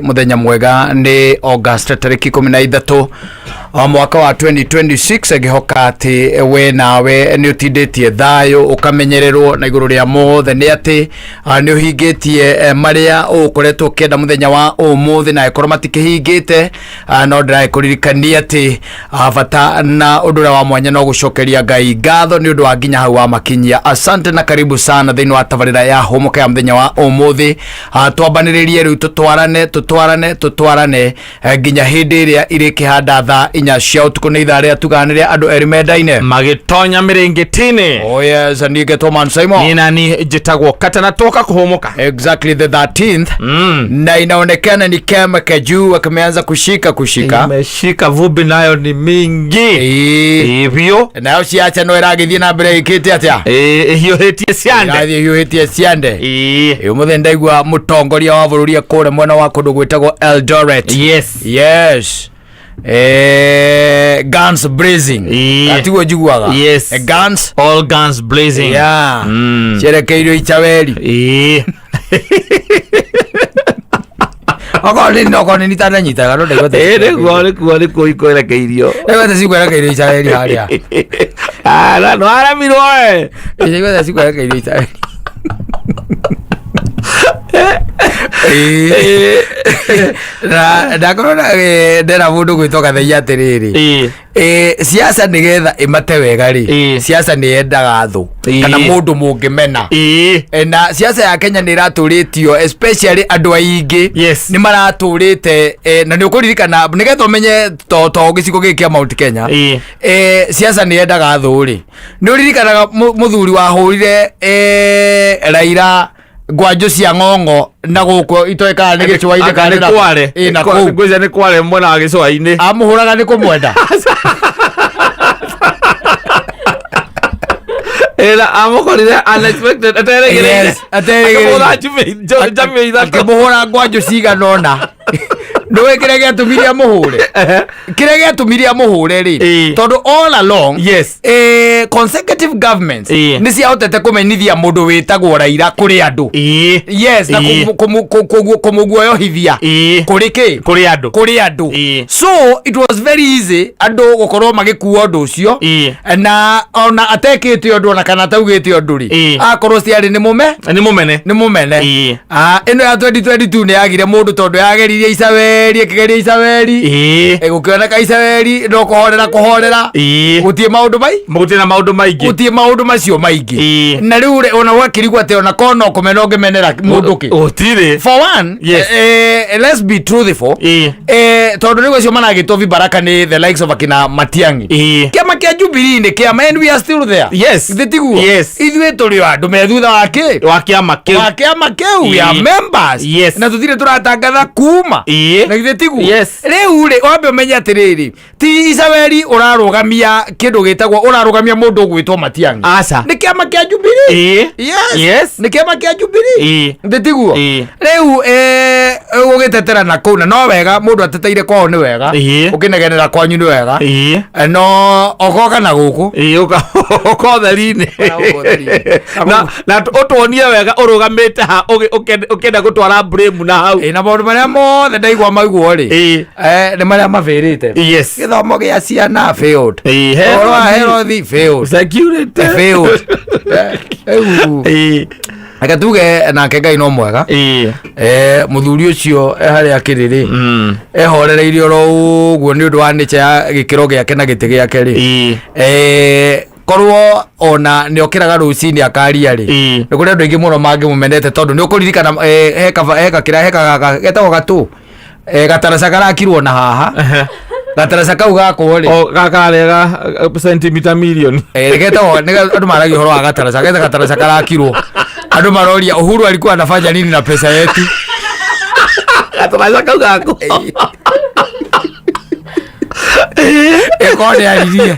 Muthenya mwega nĩ August tarĩki 13 wa mwaka wa 2026. Ngĩhoka atĩ we nawe nĩ ũtindĩtie thayũ, ũkamenyererwo, na igũrũ rĩa mothe nĩ atĩ nĩ ũhingĩtie marĩa ũkoretwo ũkĩenda mũthenya wa ũmũthĩ, na angĩkorwo matikĩhingĩte, no ndĩragĩkũririkania atĩ bata na ũndũ ũrĩa wa mwanya no gũcokeria Ngai ngatho nĩ ũndũ wa nginya hau wamakinyia. Asante na karibu sana thĩinĩ wa tabarĩra ya Hũmũka ya mũthenya wa ũmũthĩ. Twambanĩrĩrie rĩu, tũtwarane, tũtwarane, tũtwarane nginya hĩndĩ ĩrĩa irĩkĩhanda thaa 4 cia ũtukũ. Nĩ ithaa rĩa tugaga rĩa andũ erĩ mendaine magĩtonya mĩrĩngĩtĩ-inĩ. Oh yes, niĩ ngetwo Man Simon. Niĩ nani njĩtagwo Katana, toka kũhũmũka. Exactly, the 13th, na inaonekana ni kama kajua kameanza kushika kushika. Imeshika, vumbi nayo ni mingi. Hivyo. Nayo ciaca no ĩragĩthiĩ na mbere ĩkĩte atĩa? Ĩhiũhĩtie ciande. Ĩrathiĩ ĩhiũhĩtie ciande. Ũmũthĩ ndaigua mũtongoria wa bũrũri kũrĩa mwena wa kũndũ gwĩtagwo Eldoret. Yes, guns blazing. Atiguo njiguaga. Guns All guns blazing. Yeah. Cierekeirio Icaweri. Okorwo nĩ okorwo nĩ nitananyitaga no ndaigua Nĩguo nĩkuo ikwerekeirio. Ndaigua ta cikwerekeirio Icaweri harĩa. Ah, na no aramirwo e. Ndaigua ta cikwerekeirio Icaweri. Na ndakorwo na ndera mũndũ gwĩtwo Gathei atĩrĩrĩ, siasa nĩgetha ĩmate wega rĩ, siasa nĩ yendaga thũ kana mũndũ mũngĩmena. Na siasa ya Kenya nĩ ĩratũrĩtio, especially andũ aingĩ nĩ maratũrĩte, na nĩ ũkũririkana nĩgetha ũmenye to gĩcigo gĩkĩ kĩa Mount Kenya, siasa nĩ yendaga thũ rĩ, nĩ ũririkanaga mũthuri wahũrire Raila ngwanjũ cia ng'ong'o na gũkũ itoĩ kana nĩ gĩcũa-inĩ kana nĩ Kware. Na kũu. Ngwĩciria nĩ Kware, mwena wa gĩcũa-inĩ. Amũhũraga nĩ kũmwenda. Ĩra amũkorire unexpected, aterĩgĩrĩire. Yes, aterĩgĩrĩire. Akĩmũhũra njamĩ 3. Akĩmũhũra ngwanjũ cigana ũna. Ndũĩ kĩrĩa gĩatũmire amũhũre? Kĩrĩa gĩatũmire amũhũre rĩ, tondũ all along consecutive governments nĩ ciahotete kũmenyithia mũndũ wĩtagwo Raila kũrĩ andũ. Yes, na kũmũguoyohithia kũrĩ kĩ? Kũrĩ andũ. Kũrĩ andũ. So it was very easy andũ gũkorwo magĩkua ũndũ ũcio, na ona atekĩte ũndũ ona kana ataugĩte ũndũ rĩ, akorwo ciarĩ nĩ mũme Nĩ mũmene. Nĩ mũmene. Ah, ĩno ya 2022 nĩ yagire mũndũ tondũ yageririe Icaweri, ĩkĩgeria Icaweri, gũkĩoneka Icaweri no kũhorera kũhorera. Gũtirĩ maũndũ mai Gũtirĩ na maũndũ maingĩ. Gũtirĩ maũndũ macio maingĩ. Na rĩu rĩ, ona gwakĩrigwo atĩ ona korwo no kũmena ũngĩmenera mũndũ kĩ. Gũtirĩ. For one, let's be truthful, tondũ rĩu acio maragĩtwo vibaraka nĩ the likes of akina Matiang'i, kĩama kĩa Jubilee nĩ kĩama and we are still there. Githĩ tiguo? Yes. Ithuĩ tũrĩ o andũ me thutha wa kĩ? Wa kĩama kĩu. Wa kĩama kĩu. We are members. Na tũtirĩ tũratangatha kuma. Na githĩ tiguo? Yes. Rĩu rĩ, wambe ũmenye atĩrĩrĩ, ti Icaweri ũrarũgamia kĩndũ gĩtagwo, ũrarũgamia mũndũ ũgwĩtwo Matiang'i. Aca. Nĩ kĩama kĩa Jubilee. Yes. Nĩ kĩama kĩa Jubilee. Githĩ tiguo? Rĩu ũgĩtetera na kũu, na no wega mũndũ ateteire kwao nĩ wega, ũkĩnegenera kwanyu nĩ wega. No ogoka na gũkũ. Ũka ũtheri-inĩ. Ũka ũtheri-inĩ. Na ũtuonie wega ũrũgamĩte ha ũkĩenda gũtwara blame na hau. Na maũndũ marĩa mothe ndaigua maiguo rĩ, nĩ marĩa mabĩrĩte. Gĩthomo gĩa ciana failed. Ũhoro wa health failed. Security Failed. Rĩu reke tuge nake Ngai no mwega. Mũthuri ũcio harĩa akĩrĩ rĩ, ehorereirie oro ũguo nĩ ũndũ wa nature ya gĩkĩro gĩake na gĩtĩ gĩake rĩ, korwo ona nĩ okĩraga rũcinĩ akaria rĩ, nĩ kũrĩ andũ aingĩ mũno mangĩmũmenete, tondũ nĩ ũkũririkana he kakĩra he getagwo gatũ, gataraca karakirwo na haha. Gataraca kau gakwo rĩ, O gakarega sentimita milioni. Getagwo andũ maragia ũhoro wa gataraca, geta gataraca karakirwo, andũ maroria Uhuru alikuwa anafanya nini na pesa yetu. Gataraca kau gako. Ĩkorwo nĩ aririe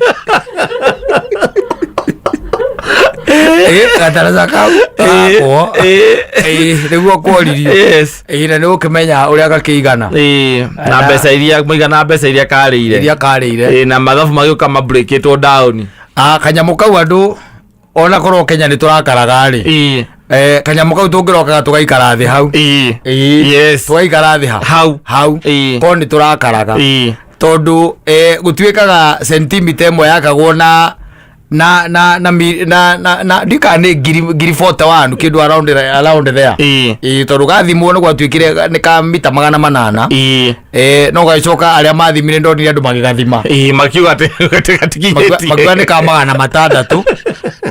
gataraca kau gakwo. Nĩguo kworirio. Na nĩ ũkĩmenya ũrĩa gakĩigana. Na mbeca iria mũigana mbeca iria karĩire. Iria karĩire. Na mathabu magĩũka mabreakĩtwo down. Ah, kanyamũ kau andũ ona korwo Kenya nĩ tũrakaraga rĩ, Kanyamũ kau tũngĩrokaga tũgaikara thĩ hau. Ĩĩ. Ĩĩ. Yes. Tũgaikara thĩ ha Hau. Hau. Ĩĩ. Korwo nĩ tũrakaraga. Ĩĩ. Tondũ gũtuĩkaga sentimita ĩmwe yakagwo na na na na mi- na na na ndika nĩ ngiri 41 kĩndũ around there. Ĩĩ. Ĩĩ, tondũ gathimwo nĩ gwatuĩkire nĩ ka mita 800. Ĩĩ. No gagĩcoka arĩa mathimire ndonire andũ magĩgathima. Ĩĩ, makiuga atĩ gatikinyĩtie. Makiuga nĩ ka 600,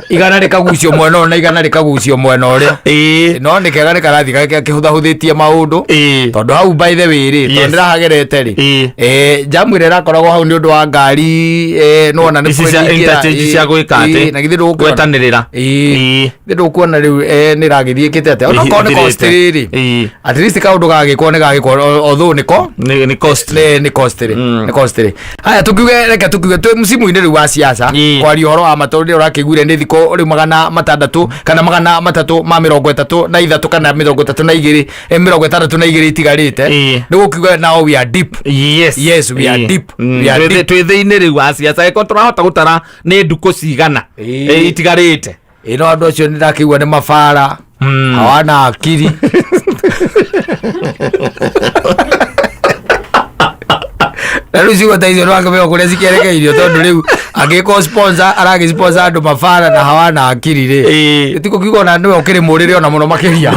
100 rĩkagucio mwena ũyũ na 100 rĩkagucio mwena ũrĩa. Ĩĩ. No nĩ kega nĩ karathiĩ gakĩhũthahũthĩtie maũndũ. Ĩĩ. Tondũ hau by the way rĩ, tondũ Yes. ndĩrahagerete rĩ, Ĩĩ. Jamu ĩrĩa ĩrakoragwo hau nĩ ũndũ wa ngari, nĩwona nĩ Ici cia kwĩringĩra, interchange cia gwĩka atĩ na githĩ ndũgũkĩona? gwetanĩrĩra. Ĩĩ. Ĩĩ. Githĩ ndũkuona rĩu, nĩ ĩragĩthiĩ ĩkĩte atĩa? Onokorwo nĩ Ĩthirĩte. cost rĩ, Ĩĩ. at least kaũndũ gagĩkwo nĩ gagĩkwo, although nĩko Nĩ cost. nĩ costly. Nĩ costly. Haya, tukiuge, reke tukiuge twĩ msimu-inĩ rĩu wa siasa. Ĩĩ. Kwaria ũhoro wa matũrĩ ũrakĩiguire nĩ thikũ rĩu 600 kana 333 kana 32, 62 itigarĩte. Ĩĩ. Nĩ gũkiuga now we are deep. Yes. Yes, we are Ĩĩ. deep. We are deep. Twĩ thĩinĩ rĩu wa siasa ĩko tũrahota gũtara nĩ ndukũ cigana Ĩĩ. Itigarĩte. Ĩno andũ acio nĩ ndakĩigua nĩ mabara, hawana akiri. Na rĩu ciugo ta icio nĩwakĩmenya kũrĩa cikĩerekeirio, tondũ rĩu angĩkorwo sponsor aragĩ sponsor andũ mabara na hawana akiri rĩ, Ĩĩ. tiko kiuga ona nĩwe ũkĩrĩ mũrĩre ona mũno makĩria.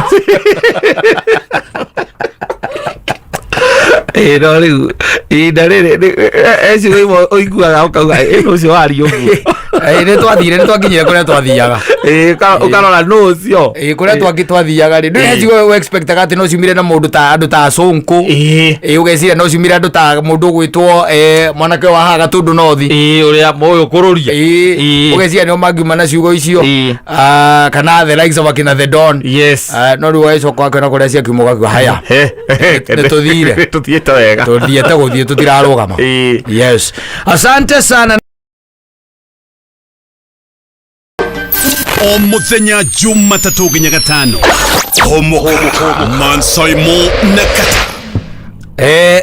Ĩĩ, no rĩu ihinda rĩrĩ ciugo imwe ũiguaga ũkauga ĩ ũcio waria ũguo. Nĩ twathire, nĩ twakinyire kũrĩa twathiaga. Ĩĩ, ũkarora nũ ũcio. Ĩĩ, kũrĩa twathiaga rĩ, ndũĩ ciugo expectaga atĩ no ciumire na mũndũ ta andũ ta Sonko. Ĩĩ. Ĩĩ, ũgeciria no ciumire andũ ta mũndũ ũgwĩtwo mwanake wa haha Gatũndũ North. Ĩĩ, ũrĩa ũyũ kũrũria. Ĩĩ, Ĩĩ. ũgeciria nĩo mangiuma na ciugo icio. Ĩĩ. Ah, kana the likes of akina the Don. Yes. Ah, no rĩu wagĩcoka wakĩona kũrĩa ciakiuma ũgakiuga haya, nĩ tũthire. Tũthiĩte wega. Tũthiĩte gũthiĩ tũtirarũgama. Ĩĩ. Yes, asante sana. O muthenya Jumatatũ nginya Gatano, Homo Mansaimo na Kata.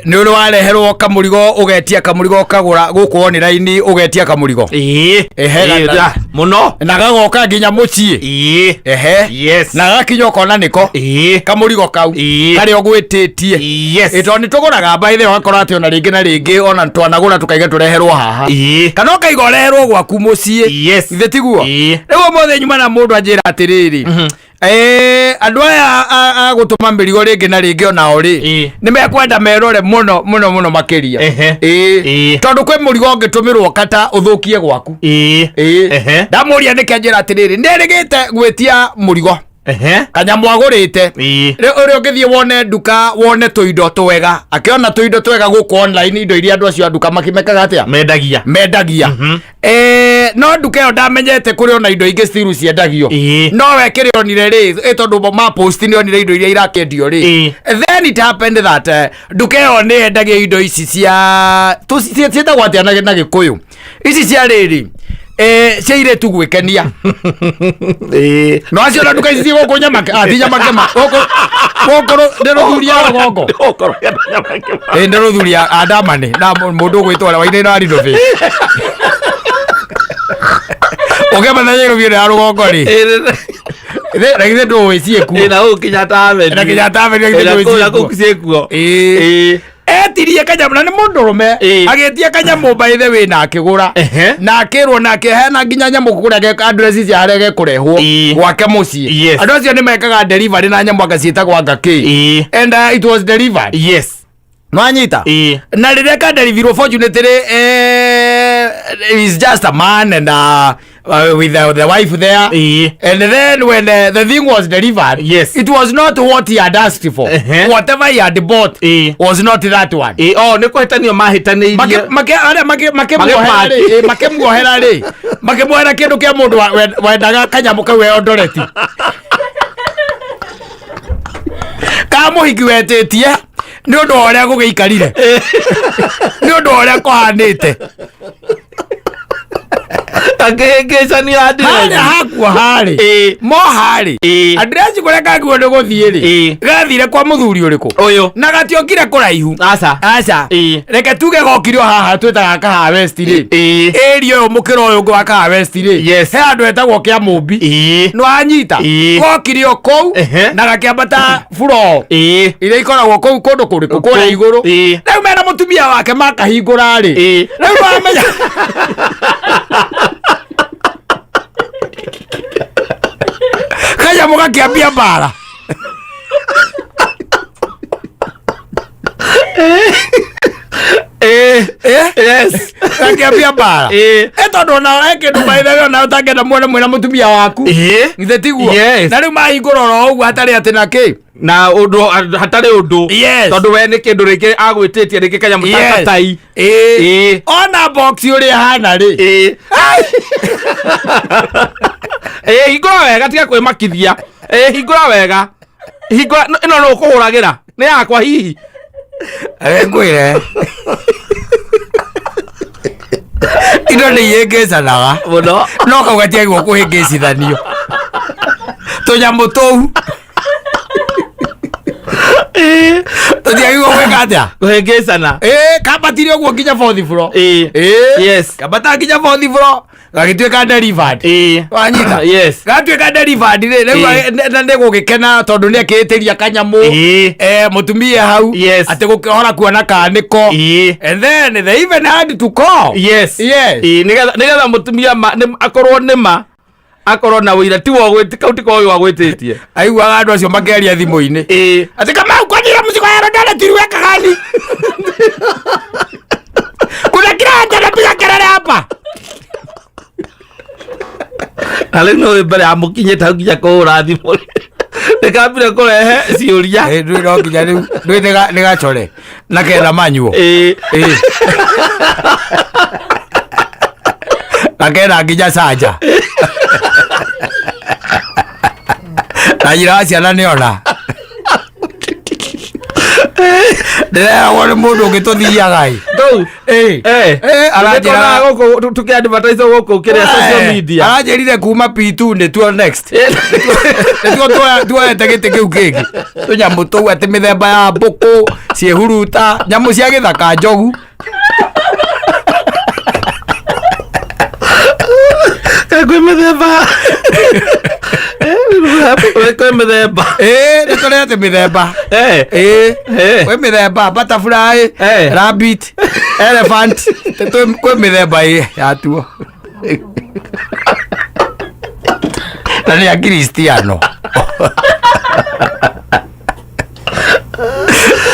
Nĩ ũrĩ wareherwo kamũrigo, ũgetia kamũrigo, ũkagũra gũkũ online, ũgetia kamũrigo? Ĩĩ. Ehe, Ĩĩ, mũno. Na gagoka nginya mũciĩ? Ĩĩ. Ehe. Yes. Na gakinya ũkona nĩko Ĩĩ. kamũrigo kau Ĩĩ. karĩa ũgwĩtĩtie. Yes. Ĩ, tondũ nĩ tũgũraga mbaithe, ũgakora atĩ ona rĩngĩ na rĩngĩ ona twanagũra tũkaiga tũreherwo haha, Ĩĩ. kana ũkaiga ũreherwo gwaku mũciĩ. Yes. Ithe tiguo? Ĩĩ. Rĩu ũmũthĩ nyuma na mũndũ anjĩra atĩrĩrĩ, andũ aya a gũtũma mĩrigo rĩngĩ na rĩngĩ onao rĩ, Ĩĩ. nĩ mekwenda merore mũno mũno mũno makĩria. Ehe. Ĩĩ. Ĩĩ. Tondũ kwĩ mũrigo ũngĩtũmĩrwo kata ũthũkie gwaku. Ĩĩ. Ĩĩ. Ehe. Ndamũria nĩkĩ, anjĩra atĩrĩrĩ, nĩ erĩgĩte gwĩtia mũrigo, Ehe. kanyamũ agũrĩte. Ĩĩ. Rĩu ũrĩa ũngĩthiĩ wone nduka, wone tũindo twega, akĩona tũindo twega gũkũ online, indo iria andũ acio a nduka makĩmekaga atĩa? Mendagia. Mendagia. No nduka ĩyo ndamenyete kũrĩ ona indo ingĩ still ciendagio. Ĩĩ. No we kĩrĩa onire rĩ, tondũ ma post nĩ onire indo iria irakĩendio rĩ, Ĩĩ. then it happened that nduka ĩyo nĩ yendagia indo ici cia ciĩtagwo atĩa na Gĩkũyũ, ici cia rĩrĩ, cia irĩtu gwĩkenia. Ĩĩ. No acio na nduka ici ciĩ gũkũ Nyamake, ti Nyamakema, gũkũ nĩ rũthuri ya rũgongo. Ũkorwo ya Nyamakema. Ĩ, nĩ rũthuri ya andamani na mũndũ ũgwĩtwo ũrĩa wainaina wa Renovate. Ũkĩmenya Nairobi ĩno ya rũgongo rĩ, Ĩĩ. Na githĩ ndũĩ ciĩkuo? Ĩĩ, na gũkũ Kenyatta Avenue. Na Kenyatta Avenue, Ĩĩ, githĩ na ndũĩ kũu- na ciĩkuo? kũu ciĩkuo. Ĩĩ. Ĩĩ. Etirie kanyamũ, na nĩ mũndũrũme. Ĩĩ. Agĩtia kanyamũ by the way, na akĩgũra, Ehe. na akĩrwo na akĩheana nginya nyamũ kũrĩa address cia harĩa gekũrehwo Ĩĩ. gwake mũciĩ. Yes. Andũ acio nĩ mekaga delivery na nyamũ anga ciĩtagwo anga kĩ. Ĩĩ. And it was delivered. Yes. Nwanyita? Ĩĩ. Na rĩrĩa kadeliverwo, fortunately, he's just a man and with the wife there. Ĩĩ. And then when the thing was delivered, Yes. it was not what he had asked for. Ehe. Whatever he had bought Ĩĩ. was not that one. Ĩĩ, oh, nĩ kũhĩtanio mahĩtanĩirie. Arĩa makĩmuohera rĩ, makĩmuohera rĩ, makĩmuohera kĩndũ kĩa mũndũ wendaga kanyamũ kau Eldoret, ka mũhiki wetĩtie nĩ ũndũ wa ũrĩa gũgĩikarire, nĩ ũndũ wa ũrĩa kũhanĩte. Gakĩhĩngĩcania Harĩa address. hakua harĩ Ĩĩ. mo harĩ Ĩĩ. address kũrĩa kagiwo nĩ gũthiĩ rĩ, Ĩĩ. gathire kwa mũthuri ũrĩkũ? Ũyũ. Na gatiokire kũraihu. Aca. Aca. Ĩĩ. Reke tuge gokire o haha twĩtaga Kahawa West rĩ, Ĩĩ. area ũyũ, mũkĩra ũyũ ũngĩ wa Kahawa West rĩ, Yes. he handũ hetagwo kĩa Mũmbi. Ĩĩ. Nĩwanyita? Ĩĩ. Gokire o kũu Ehe. na gakĩambata buro Ĩĩ. iria ikoragwo kũu kũndũ kũrĩkũ kũrĩa igũrũ. Ĩĩ. Rĩu mena mũtumia wake makahingũra rĩ, Ĩĩ. rĩu wamenya kanyamũ gakĩambia mbara. Ĩĩ. Eh? Yes. Gakĩambia mbara. Ĩĩ. Ĩ tondũ ona he kĩndũ maithawe ona ũtangĩenda muone mwĩna mũtumia waku. Ĩĩ. Githĩ tiguo? Yes. Na rĩu mahingũra oro ũguo hatarĩ atĩ na kĩ. Na ũndũ hatarĩ ũndũ. Yes. Tondũ we nĩ kĩndũ rĩngĩ agwĩtĩtie rĩngĩ kanyamũ ta Yes. tai. Ĩĩ. Ĩĩ. Ona box ũrĩa ĩhana rĩ. Ĩĩ. Ĩĩ, hingũra wega, tiga kwĩmakithia. Ĩĩ, hingũra wega. Hingũra ĩno nũ ũkũhũragĩra? Nĩ yakwa hihi? Ngwĩre. Indo nĩ ihĩngĩcanaga. Mũno. No kau gatiagĩrĩirwo kũhĩngĩcithanio. Tũnyamũ tũu. Ĩĩ. Tũtiagĩrĩirwo gwĩka atĩa? Kũhĩngĩcana. Ĩĩ, kambatire ũguo nginya fourth floor. Ĩĩ. Ĩĩ. Yes. Kambata nginya fourth floor gagĩtuĩka delivered. Ĩĩ. Wanyita? Yes. Gatuĩka delivered rĩ, rĩu Ĩĩ. na nĩ gũgĩkena tondũ nĩ akĩĩtĩria kanyamũ. Ĩĩ. Eh, mũtumia hau. Yes. Atĩ gũkĩhora kuona kanĩko. Ĩĩ. And then they even had to call. Yes. Yes. Ĩĩ, nĩgetha mũtumia akorwo nĩ ma akorwo na wĩira ti kau tiko ũyũ agwĩtĩtie. Aiguaga andũ acio makĩaria thimũ-inĩ. Ĩĩ. Atĩ Kamau, kwani ile mzigo ya Ronaldo tuliweka gani? Kuna kila mtu anapiga kelele hapa. Na rĩu nĩ mbere ya mũkinyĩte hau nginya kũhũra thimũ nĩkambire kũrehe ciũria. Eh, ndũĩ no nginya rĩu ndũĩ nĩ gachore na kena manyuo. Ĩĩ. Ĩĩ. Na kena nginya canja. Na nyina wa ciana nĩona. Ndĩreragwo nĩ mũndũ ũngĩ tũthiaga ĩ. Tũu. Ĩĩ. Eh. Eh, aranjĩra Nĩtuonaga gũkũ tũkĩ advertise gũkũ kĩrĩa social media. Aranjĩrire kuma P2 nĩtuo next. Ĩĩ. Nĩtuo tuoete gĩtĩ kĩu kĩngĩ. Tũnyamũ tũu atĩ mĩthemba ya mbũkũ, ciĩhuruta, nyamũ cia gĩthaka, njogu. Kaĩ kwĩ mĩthemba. Eh, kwĩ mĩthemba. Ĩĩ, nĩ tũrete mĩthemba. Eh. Ĩĩ. Eh. Kwĩ mĩthemba butterfly, Eh. rabbit, elephant, kwĩ mĩthemba ĩ yatuo. Na nĩ akristiano.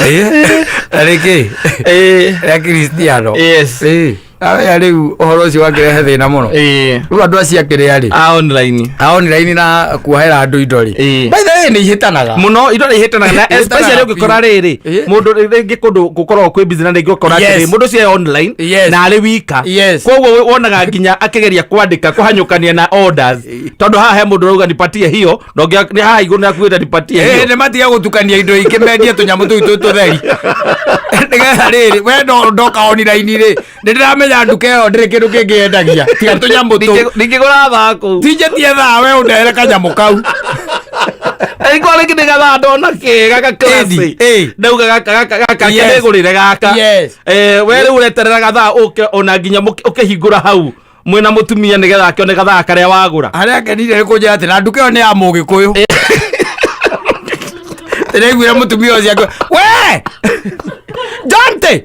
Ĩĩ, na nĩkĩ? Ĩĩ. Nĩ akristiano. Yes. Ĩĩ. Aya rĩu ũhoro ũcio wakĩrehe thĩna mũno. Ĩĩ. Rĩu andũ acio akĩrĩa rĩ, A online. a online na kuohera andũ indo rĩ. Ĩĩ. By the way, nĩ ihĩtanaga. Muno indo nĩ ihĩtanaga na Ihĩtanaga especially ũngĩkora biũ. rĩrĩ Ĩĩ. mũndũ rĩngĩ kũndũ gũkoragwo kwĩ busy na rĩngĩ ũkora Yes. atĩrĩ mũndũ ũcio e online Yes. na arĩ wika. Yes. Koguo wonaga nginya akĩgeria kwandĩka kũhanyũkania na orders tondũ haha he mũndũ ũrauga nipatie hiyo na ũngĩ nĩ haha igũrũ nĩ akuĩte nipatie Ĩĩ, hiyo. nĩ matiga gũtukania indo ingĩ mendie tũnyamũ tũu twĩ tũtheri nĩgetha rĩrĩ we ndoka online rĩ, nĩ ndĩramenya nduka ĩyo ndĩrĩ kĩndũ kĩngĩ yendagia tiga tũnyamũ tũu. Ndingĩgũra thaa kũu. Tinjĩtie thaa we ũndehere kanyamũ kau. Ĩngwa rĩngĩ nĩ gathaa ndona kĩ gaka classy. Ĩni, ĩ. Ndauga gaka gaka gaka Yes. kĩrĩgũrĩre gaka. Yes. Eh, we rĩu ũreterera gathaa ũke ona nginya ũkĩhingũra hau mwĩna mũtumia nĩgetha akĩone gathaa karĩa wagũra. Harĩa ngenire nĩ kũnjĩra atĩ na nduka ĩyo nĩ ya mũgĩkũyũ. Ndĩraiguire mũtumia ũcio akiuga, we Jonte,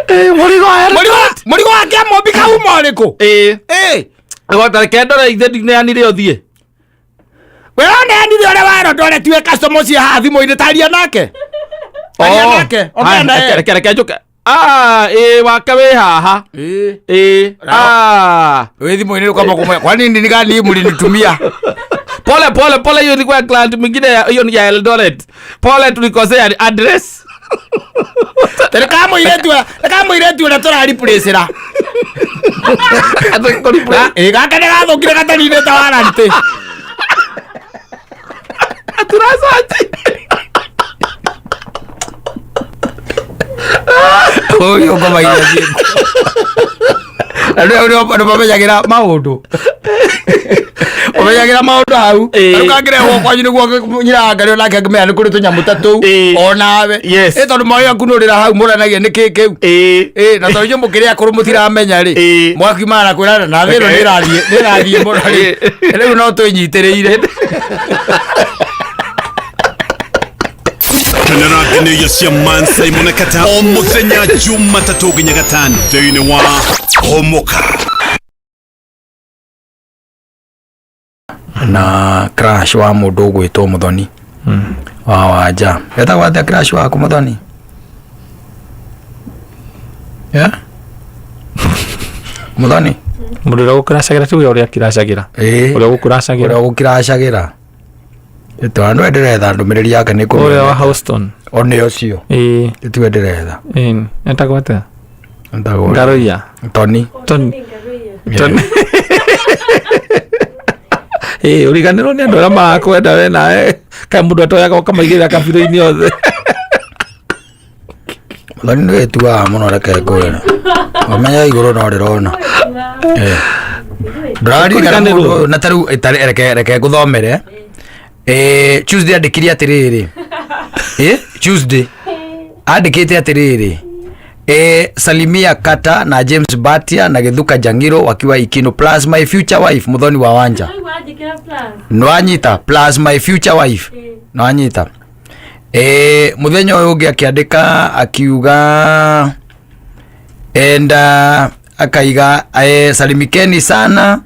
Mũrigo mũrigo wa kĩamũmbi kauma ũrĩkũ? Ĩĩ. Ĩ. Reke ndore ithe ndineanire ũthiĩ. We oneanire ũrĩa werwo tiwe customer ũcio haha thimũ-inĩ, taria nake. Taria nake. Ongea na yeye. Reke reke njũke. Ah, ĩĩ wake wĩ haha. Ĩ. Ĩĩ. Ah. Wĩ thimũ-inĩ ũkamba kũmwĩra, kwani nini gani mlinitumia? Pole pole pole, hiyo ilikuwa client mwingine, hiyo ni ya Eldoret. Pole, tulikosea address. Reka mũirĩtu ũrĩa tũrariplacĩra. Ĩ, gaka nĩ gathũkire gataninĩte warranty. Turasaji. Ũyũ ngoma iria ciĩkuo. Na rĩu andũ mamenyagĩra maũndũ, ũmenyagĩra maũndũ hau. Rĩu kangĩrehwo kwanyu nĩguo nyina ngarĩ onake angĩmenya nĩ kũrĩ tũnyamũ ta tũu. Onawe. Ĩ tondũ maĩ akunũrĩra hau mũranagia nĩ kĩ kĩu. Ĩ na tondũ inyuĩ mũkĩrĩ akũrũ mũtiramenya rĩ, mwakiumana na kwĩrana na thĩ ĩno nĩ ĩrathiĩ mũno rĩ, rĩu no twĩnyitĩrĩire. Kenera ngeneia cia Man Simon Kata o muthenya Jumatatũ nginya Gatano thĩinĩ wa Homoka. Na crash wa mũndũ ũgwĩtwo Mũthoni wa Wanja, etagwo atĩa crash waku, Mũthoni? Yeah? Mũthoni. Mũndũ ũrĩa gũkũracagĩra ti ũrĩa ũrĩa ũrĩa gũkũracagĩra. Ũrĩa gũkiracagĩra ĩtũ andũ ndĩretha ndũmĩrĩri yake nĩ ũrĩa wa Houston. O nĩ ũcio. Ĩtiwe ndĩretha. Etagwo atĩa? Etagwo Ngaroia. Tony. Tony. Tony. Ĩĩ, ũriganĩrwo nĩ andũ arĩa marakwenda we nawe, kaĩ mũndũ atoyaga ũkamaigĩrĩra kabirũ-inĩ othe. Mũthoni nĩ wĩtuaga mũno, reke ngwĩre ũmenye igũrũ no rĩrona. Ndũraririkana Kũriganĩrwo. mũndũ ũyũ, na tarĩu reke ngũthomere. Tuesday andĩkire atĩrĩrĩ, Tuesday andĩkĩte atĩrĩrĩ, salimia Kata na James Batia na Githuka Jangiro wakiwa Ikino, plus my future wife Muthoni wa Wanja. Nwanyita? Plus my future wife, nwanyita? Muthenya ũyũ ũngĩ akĩandĩka akiuga and akaiga, salimikeni sana,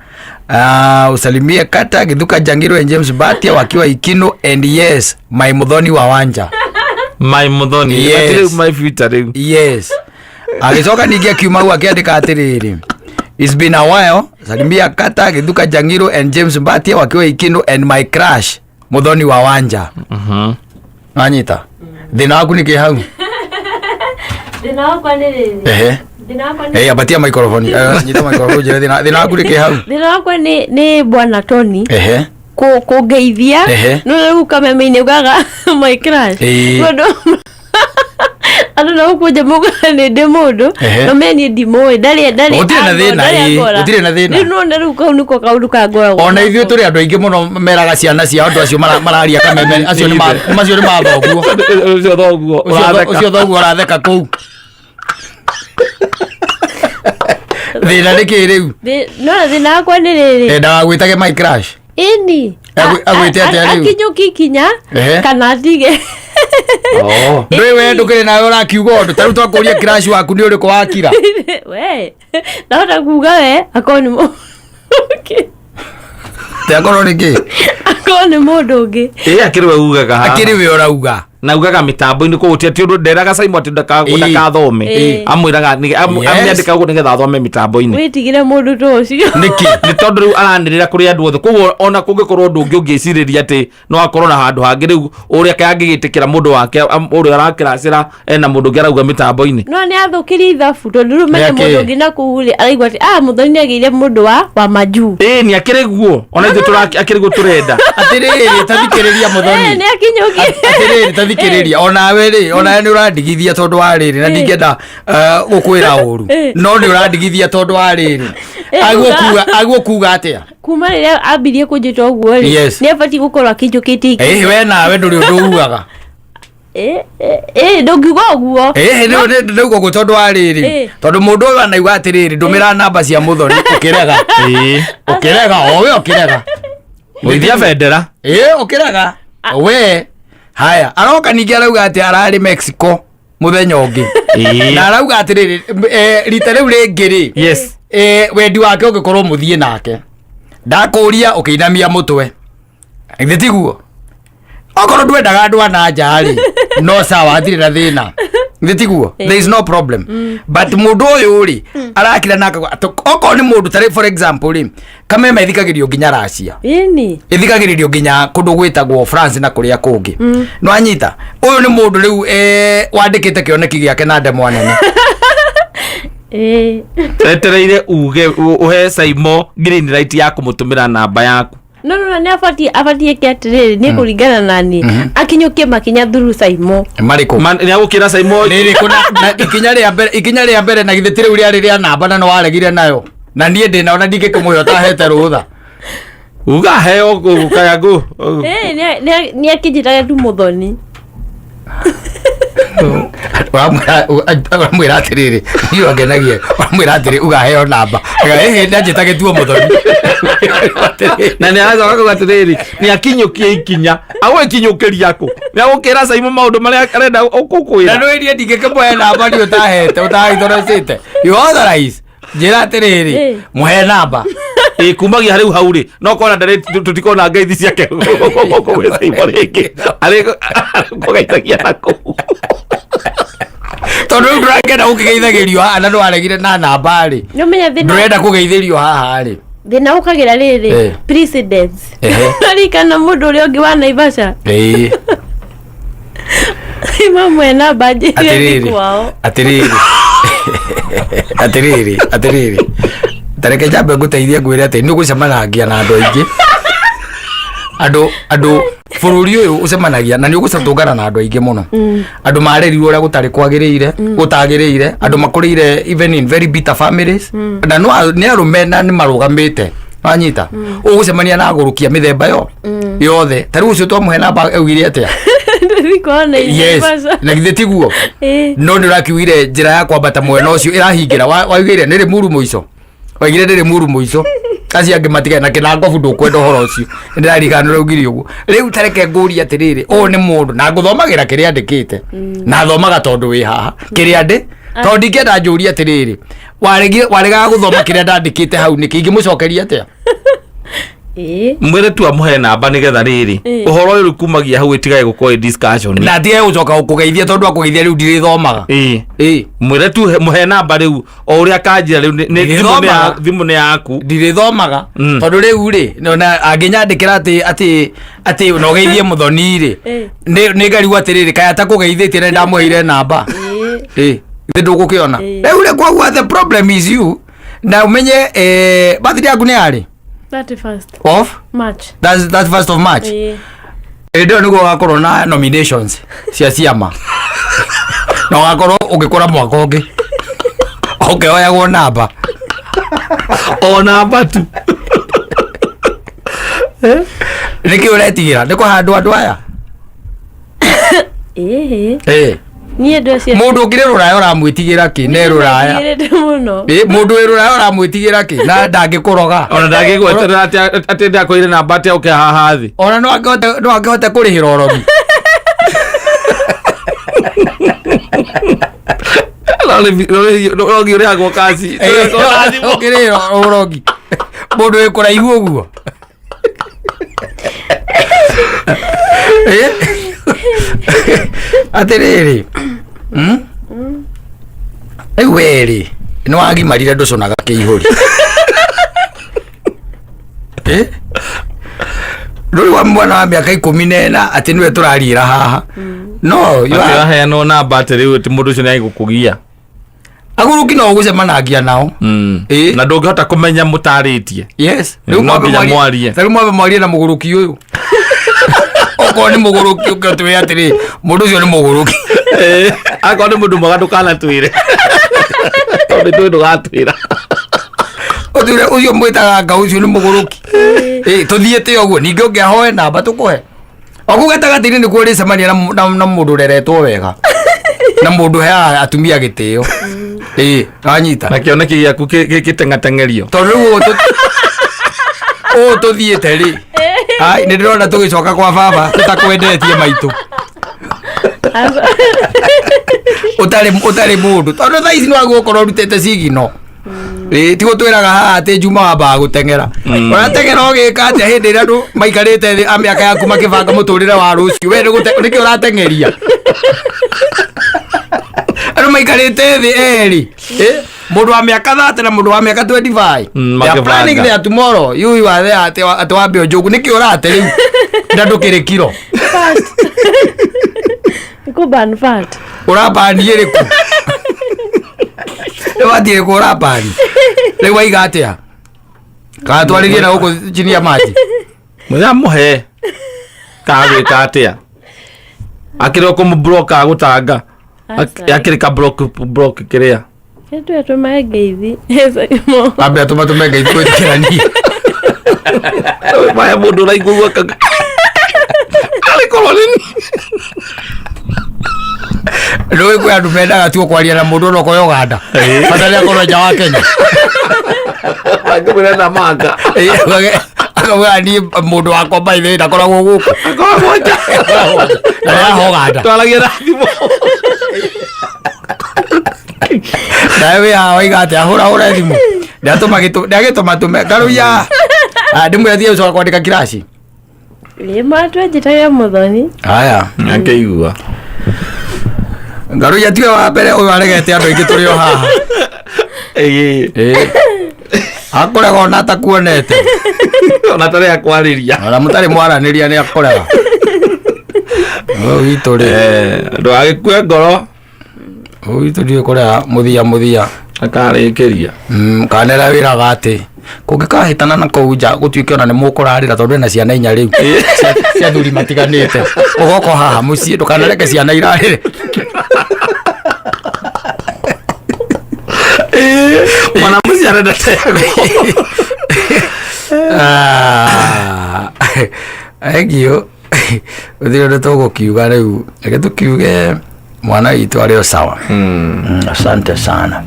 usalimie Kata, Githuka Jangiro and James Batia wakiwa Ikino, and yes, my Muthoni wa Wanja. My Muthoni. Yes. Rĩu my future rĩu. Yes, agĩcoka ningĩ akiuma hau akĩandĩka atĩrĩrĩ, it's been a while, salimia Kata, Githuka Jangiro and James Batia wakiwa Ikino, and my crush Muthoni wa Wanja. Wanyita thĩna waku nĩ kĩ hau? Thĩna wakwa nĩ rĩrĩ. Thĩna wakwa nĩ Ambatia microphone. Nyita microphone njĩre thĩna waku nĩ kĩ hau. Thĩna wakwa nĩ bwana Tony kũngeithia. No rĩu kameme-inĩ ugaga my crush. Mũndũ andũ na gũkũ nja maugaga nĩ ndĩ mũndũ, no me niĩ ndimũĩ, ndarĩ Gũtirĩ na angora, thĩna, ndarĩ angora. Gũtirĩ na thĩna. Rĩu none rĩu kau nĩko kaũndũ kangoragwo Ona ithuĩ nako. tũrĩ andũ aingĩ mũno meraga ciana ciao andũ acio mararia kameme acio nĩ macio nĩ mathoguo. Ũcio thoguo ũratheka. Ũcio thoguo ũratheka kũu, thĩna nĩ kĩ rĩu? No thĩna wakwa nĩ rĩrĩ. Ndagagwĩtage my crush. Ĩni. Agwĩte atĩa rĩu? Akinyũki ikinya kana atige. Ndũĩ we ndũkĩrĩ nawe ũrakiuga ũndũ ta rĩu twakũria crush waku nĩ ũrĩkũ wakira. We ndahota kuga we akorwo nĩ ũngĩ. Te akorwo nĩ kĩ? Akorwo nĩ mũndũ ũngĩ. Ĩ akĩrĩ we ugaga haha. Akĩrĩ we ũrauga. Na ugaga mĩtambo-inĩ koguo ti atĩ ũndũ nderaga Simon atĩ ndakathome. Amwĩraga amĩandĩka ũguo nĩgetha athome mĩtambo-inĩ. Wĩtigĩre mũndũ ta ũcio. Nĩkĩ? Nĩ tondũ rĩu aranĩrĩra kũrĩ andũ othe, koguo ona kũngĩkorwo ũndũ ũngĩ ũngĩcirĩria atĩ no akorwo na handũ hangĩ, rĩu ũrĩa kaĩ angĩgĩtĩkĩra mũndũ wake ũrĩa arakĩracĩra ena mũndũ ũngĩ arauga mĩtambo-inĩ? No nĩ athũkĩrie ithabu tondũ rĩu menye Nĩ akĩ? mũndũ ũngĩ na kũu rĩ araigua atĩ ah, Mũthoni nĩ agĩire mũndũ wa majuu. Ĩ nĩ akĩrĩ guo ona ithuĩ akĩrĩ guo tũrenda. Atĩrĩrĩ, tathikĩrĩria Mũthoni. Nĩ akinyũkie. Atĩrĩrĩ, tathikĩrĩria, onawe rĩ, onawe nĩ ũrandigithia tondũ wa rĩrĩ, na ndingĩenda gũkwĩra ũru, no nĩ ũrandigithia tondũ wa rĩrĩ. Aguo kuga atĩa? Kuma rĩrĩa ambirie kũnjĩta ũguo rĩ, nĩ abatiĩ gũkorwo akinyũkĩtie ikinya. Ĩ we nawe ndũrĩ ũndũ ugaga. Ĩ ndũngiuga ũguo. Ĩhĩ, ndauga ũguo tondũ wa rĩrĩ, tondũ mũndũ ũyũ anauga atĩrĩrĩ, ndũmĩra namba cia Mũthoni, ũkĩrega. Ũkĩrega, o we ũkĩrega. Mũithia bendera. Ĩ ũkĩrega we. Haya, aroka ningĩ arauga atĩ ararĩ Mexico mũthenya ũngĩ, na arauga atĩrĩrĩ, rita rĩu rĩngĩ rĩ, wendi wake ũngĩkorwo mũthiĩ nake, ndakũria ũkĩinamia mũtwe, githĩ tiguo? Okorwo ndwendaga andũ a na nja rĩ, no sawa, hatirĩ na thĩna, githĩ tiguo? There is no problem. But mũndũ ũyũ rĩ arakira na akauga okorwo nĩ mũndũ tarĩ, for example rĩ, kameme ĩthikagĩrio nginya Racia, ĩthikagĩrĩrio nginya kũndũ gwĩtagwo France na kũrĩa kũngĩ, no anyita ũyũ nĩ mũndũ rĩu wandĩkĩte kĩoneki gĩake na ndemwa nene. Etereire uge ũhe Saimo green light ya kũmũtũmĩra namba yaku. No, nĩ abatiĩ ke atĩrĩrĩ, nĩ kũringana na niĩ akinyũkie makinya thuru Saimo. Marĩkũ? Nĩ agũkĩra Saimo. Rĩrĩkũ? Na ikinya rĩa mbere na githĩ ti rĩu rĩarĩ rĩa namba na nĩ waregire nayo? Na niĩ ndĩna ona ndingĩkĩmũhe ũtahete rũtha. Uga heo kaya ngũ. Eh, nĩ akĩnjĩtaga tu Mũthoni. Ũramwĩra atĩrĩrĩ, niĩ wangenagia, ũramwĩra atĩrĩ ugaheo namba, ĩhĩ ndanjĩtage tuo Mũthoni. Na nĩ aracoka kuga atĩrĩrĩ, nĩ akinyũkie ikinya, agũgĩkinyũkĩria kũ? Nĩ agũkĩra Simon maũndũ marĩa arenda Na ũkũkwĩra. nĩ niĩ ndingĩkĩmũhe namba niĩ ũtahete ũtaithorecĩte. You authorize, njĩra atĩrĩrĩ, mũhe namba. Ĩ kumagia rĩu hau rĩ, no kona ndarĩ tũtikona ngeithi ciake gwĩ Simon rĩngĩ, arĩ kũgeithagia na kũu. Tondũ rĩu ndũrakĩenda gũkĩgeithagĩrio haha na ndwaregire na namba rĩ. Nĩ ũmenya thĩna Ndũrenda kũgeithĩrio haha rĩ. Thĩna ũkagĩra rĩrĩ, precedence. Ririkana mũndũ ũrĩa ũngĩ wa Naivasha. Mamwe namba njĩre Atĩrĩrĩ, kwao. Atĩrĩrĩ, atĩrĩrĩ, atĩrĩrĩ, tareke njambe ngũteithie, ngwĩre atĩ nĩ ũgũcemanagia na andũ aingĩ, andũ bũrũri ũyũ ũcemanagia na nĩ ũgũcatũngana na andũ aingĩ mũno, andũ marerirwo ũrĩa gũtarĩ kwagĩrĩire, gũtagĩrĩire, andũ makũrĩire even in very bitter families, na no nĩ arũme na nĩ marũgamĩte, wanyita, ũgũcemania na agũrũkia mĩthemba yo yothe. Ta rĩu ũcio twamũhe namba augire atĩa? Ndĩthi kwao Yes. Naivasha. Na githĩ tiguo? Ĩĩ. No nĩ ũrakiugire njĩra ya kwambata mwena ũcio ĩrahingĩra. Waugire nĩ rĩmuru mũico, waigire nĩ rĩmuru mũico, acio angĩ matigane na kĩnangobu, ndũkwenda ũhoro ũcio. Nĩndĩrarigana ũraugire ũguo. Rĩu tareke ngũrie atĩrĩrĩ, ũyũ nĩ mũndũ na ngũthomagĩra kĩrĩa andĩkĩte, na thomaga tondũ wĩ haha kĩrĩa ndĩ, tondũ ndingĩenda njũrie atĩrĩrĩ, waregaga gũthoma kĩrĩa ndandĩkĩte hau nĩkĩ? Ingĩmũcokeria atĩa? Ĩĩ. Mwĩre tu amũhe namba nĩgetha rĩrĩ ũhoro ũyũ rĩu kumagia hau ĩtigage gũkorwo ĩ discussion. Na atige gũcoka gũkũgeithia, tondũ akũgeithia rĩu ndirĩthomaga. Ĩĩ. Ĩĩ. Mwĩre tu mũhe namba rĩu o ũrĩa akanjĩra rĩu Ndirĩthomaga. Thimũ nĩ yaku. Ndirĩthomaga. Tondũ rĩu rĩ, ona angĩnyandĩkĩra atĩ na ũgeithie Mũthoni rĩ, nĩ ngarigwo atĩrĩrĩ, kaya atakũgeithĩtie na ndamũheire namba. Ĩĩ, githĩ ndũgũkĩona? Rĩu rĩ, koguo the problem is you, na ũmenye birthday yaku nĩ yarĩ? 31st Of March. That's first of March. Ĩĩ. Hĩndĩ ĩyo nĩguo ũgakorwo na nominations cia ciama, na ũgakorwo ũgĩkora mwaka ũngĩ ũkĩhoyagwo namba. O namba tu. Nĩkĩ ũretigĩra nĩ kũhandwo andũ aya? Ĩĩ. Ĩĩ. Niĩ andũ acio Mũndũ ũngĩ rũraya ũramwĩtigĩra kĩ ne rũraya? Nĩndĩtigĩrĩte mũno. Ĩ, mũndũ wĩ rũraya ũramwĩtigĩra kĩ na ndangĩkũroga? Ona ndangĩgweterera atĩ ndakwĩire namba atĩ oke haha thĩ. Ona no angĩhote kũrĩhĩra ũrogi. Rogi ũrĩhagwo kaci. Ũkĩrĩhĩra ũrogi mũndũ wĩ kũraihu ũguo. Ĩ? Atĩrĩrĩ, Rĩu werĩ nĩ wagimarire, ndũconaga kĩihũri. Ĩ? Ndũrĩ wa mwana wa mĩaka 14 atĩ nĩwe tũrariĩra haha, no you atĩ waheanwo namba atĩ rĩu atĩ mũndũ ũcio nĩ agũkũgia. Agũrũki no ũgũcemanagia nao. Ĩ. Na ndũngĩhota kũmenya mũtarĩtie. Yes. No nginya mwarie. Rĩu mwambe mwarie na mũgũrũki ũyũ, okorwo nĩ mũgũrũki, ũke ũtwĩre atĩrĩ, mũndũ ũcio nĩ mũgũrũki. Akorwo nĩ mũndũ mwega, ndũkanatwĩre, tondũ tũĩ ndũgatwĩra. Ũtwĩre ũcio mwĩtaga nga ũcio nĩ mũgũrũki. Ĩ, tũthiĩte ũguo, ningĩ ũngĩahoe namba tũkũhe o kũu gatagatĩ-inĩ nĩkuo ũrĩcemania na mũndũ ũreretwo wega na mũndũ ũheaga atumia gĩtĩo. Ĩ, wanyita? Na kĩoneki gĩaku gĩteng'ateng'erio. Tondũ rĩu ũũ tũthiĩte rĩ, ai, nĩ ndĩrona tũgĩcoka kwa baba tũtakwendetie maitũ, ũtarĩ mũndũ, tondũ thaa ici nĩ wagwo ũkorwo ũrutĩte cigino. Ĩ, ti gũtwĩraga haha atĩ Juma wambaga gũteng'era, ũrateng'era ũgĩka atĩa hĩndĩ ĩrĩa andũ maikarĩte thĩ a mĩaka yaku makĩbanga mũtũrĩre wa rũciũ? We nĩkĩ ũrateng'eria andũ maikarĩte thĩ erĩ? Ĩ, mũndũ wa mĩaka 30 na mũndũ wa mĩaka 25, they are makĩbanga. planning their tomorrow. You are there atĩ wambe ũnjũgu, nĩkĩ ũrate rĩu na ndũkĩrĩ kiro? Fat. Kũ burn fat. Ũrabani ĩrĩkũ? Ĩbatiĩ ĩrĩkũ ũrabani rĩu? Waiga atĩa? Kana twarĩrie na gũkũ chini ya maji? Mũthenya mũhe kagwĩka atĩa, akĩrĩ o kũmũblock agũtanga. Aca. Akĩrĩ ka block block kĩrĩa. Reke tũtũmage ngeithi. Ambe atũmatũme ngeithi gwĩtĩkĩrania. Maya mũndũ ũraigua ũguo arĩ korwo nĩ niĩ. Nĩũĩ kwĩ andũ mendaga tu kwaria na mũndũ onokorwo Uganda bata nĩ akorwo nja wa Kenya. Angĩmwĩra na manga. Akamwĩra niĩ mũndũ wakwa by the way ndakoragwo gũkũ. Akoragwo nja. Na nĩ haha Uganda. Twaragia na thimũ. Nawe wĩ haha waiga atĩa hũra hũra thimũ. Ndagĩtũma tũme Karuia. Ndĩmwĩre thiĩ ũcoka kwandĩka kiraci. Ĩ matwenjĩtage mũthoni. Haya. Akĩigua. Ngaruia tiwe wa mbere ũyũ aregete andũ aingĩ tũrĩ o haha. Ĩĩ. Akũrega ona atakuonete. Ona tarĩ akwarĩria. Ona mũtarĩ mwaranĩria nĩ akũrega. Ũyũ witũ rĩ. Ndũgagĩkue ngoro. Ũyũ witũ ndiũĩ kũrĩa mũthia mũthia. Akarĩkĩria. Kanera wĩraga atĩ kũngĩkahĩtana na kũu nja gũtuĩke ona nĩ mũkũrarĩra tondũ ena ciana inya rĩu cia athuri matiganĩte ũgoka haha mũciĩ ndũkanareke ciana irarĩre. Mwana mũciĩ arenda tego. Thank you. Gũtirĩ ũndũ tũgũkiuga rĩu, reke tũkiuge mwana witũ arĩ o sawa. Asante sana.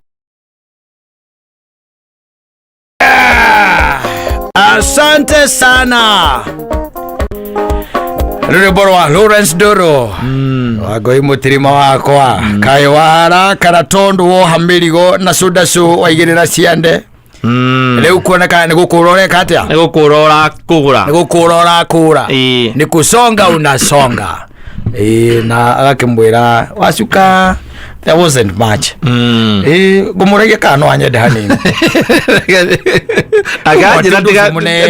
Asante sana. Rwĩmbo rwa Lawrence Ndũrũ Wangũi mũtirima wakwa kaĩ warakara tondũ woha mĩrigo na cũndacũ waigĩrĩra ciande rĩu kuoneka nĩ gũkũra ũreka atĩa? Nĩ gũkũra ũrakũra. Nĩ gũkũra ũrakũra. Ĩĩ. Nĩ kũsonga unasonga. Ĩĩ, na agakĩmwĩra wacuka there wasn't much. Ĩĩ, ngũmũragia kana no anyende hanini. Akanjĩra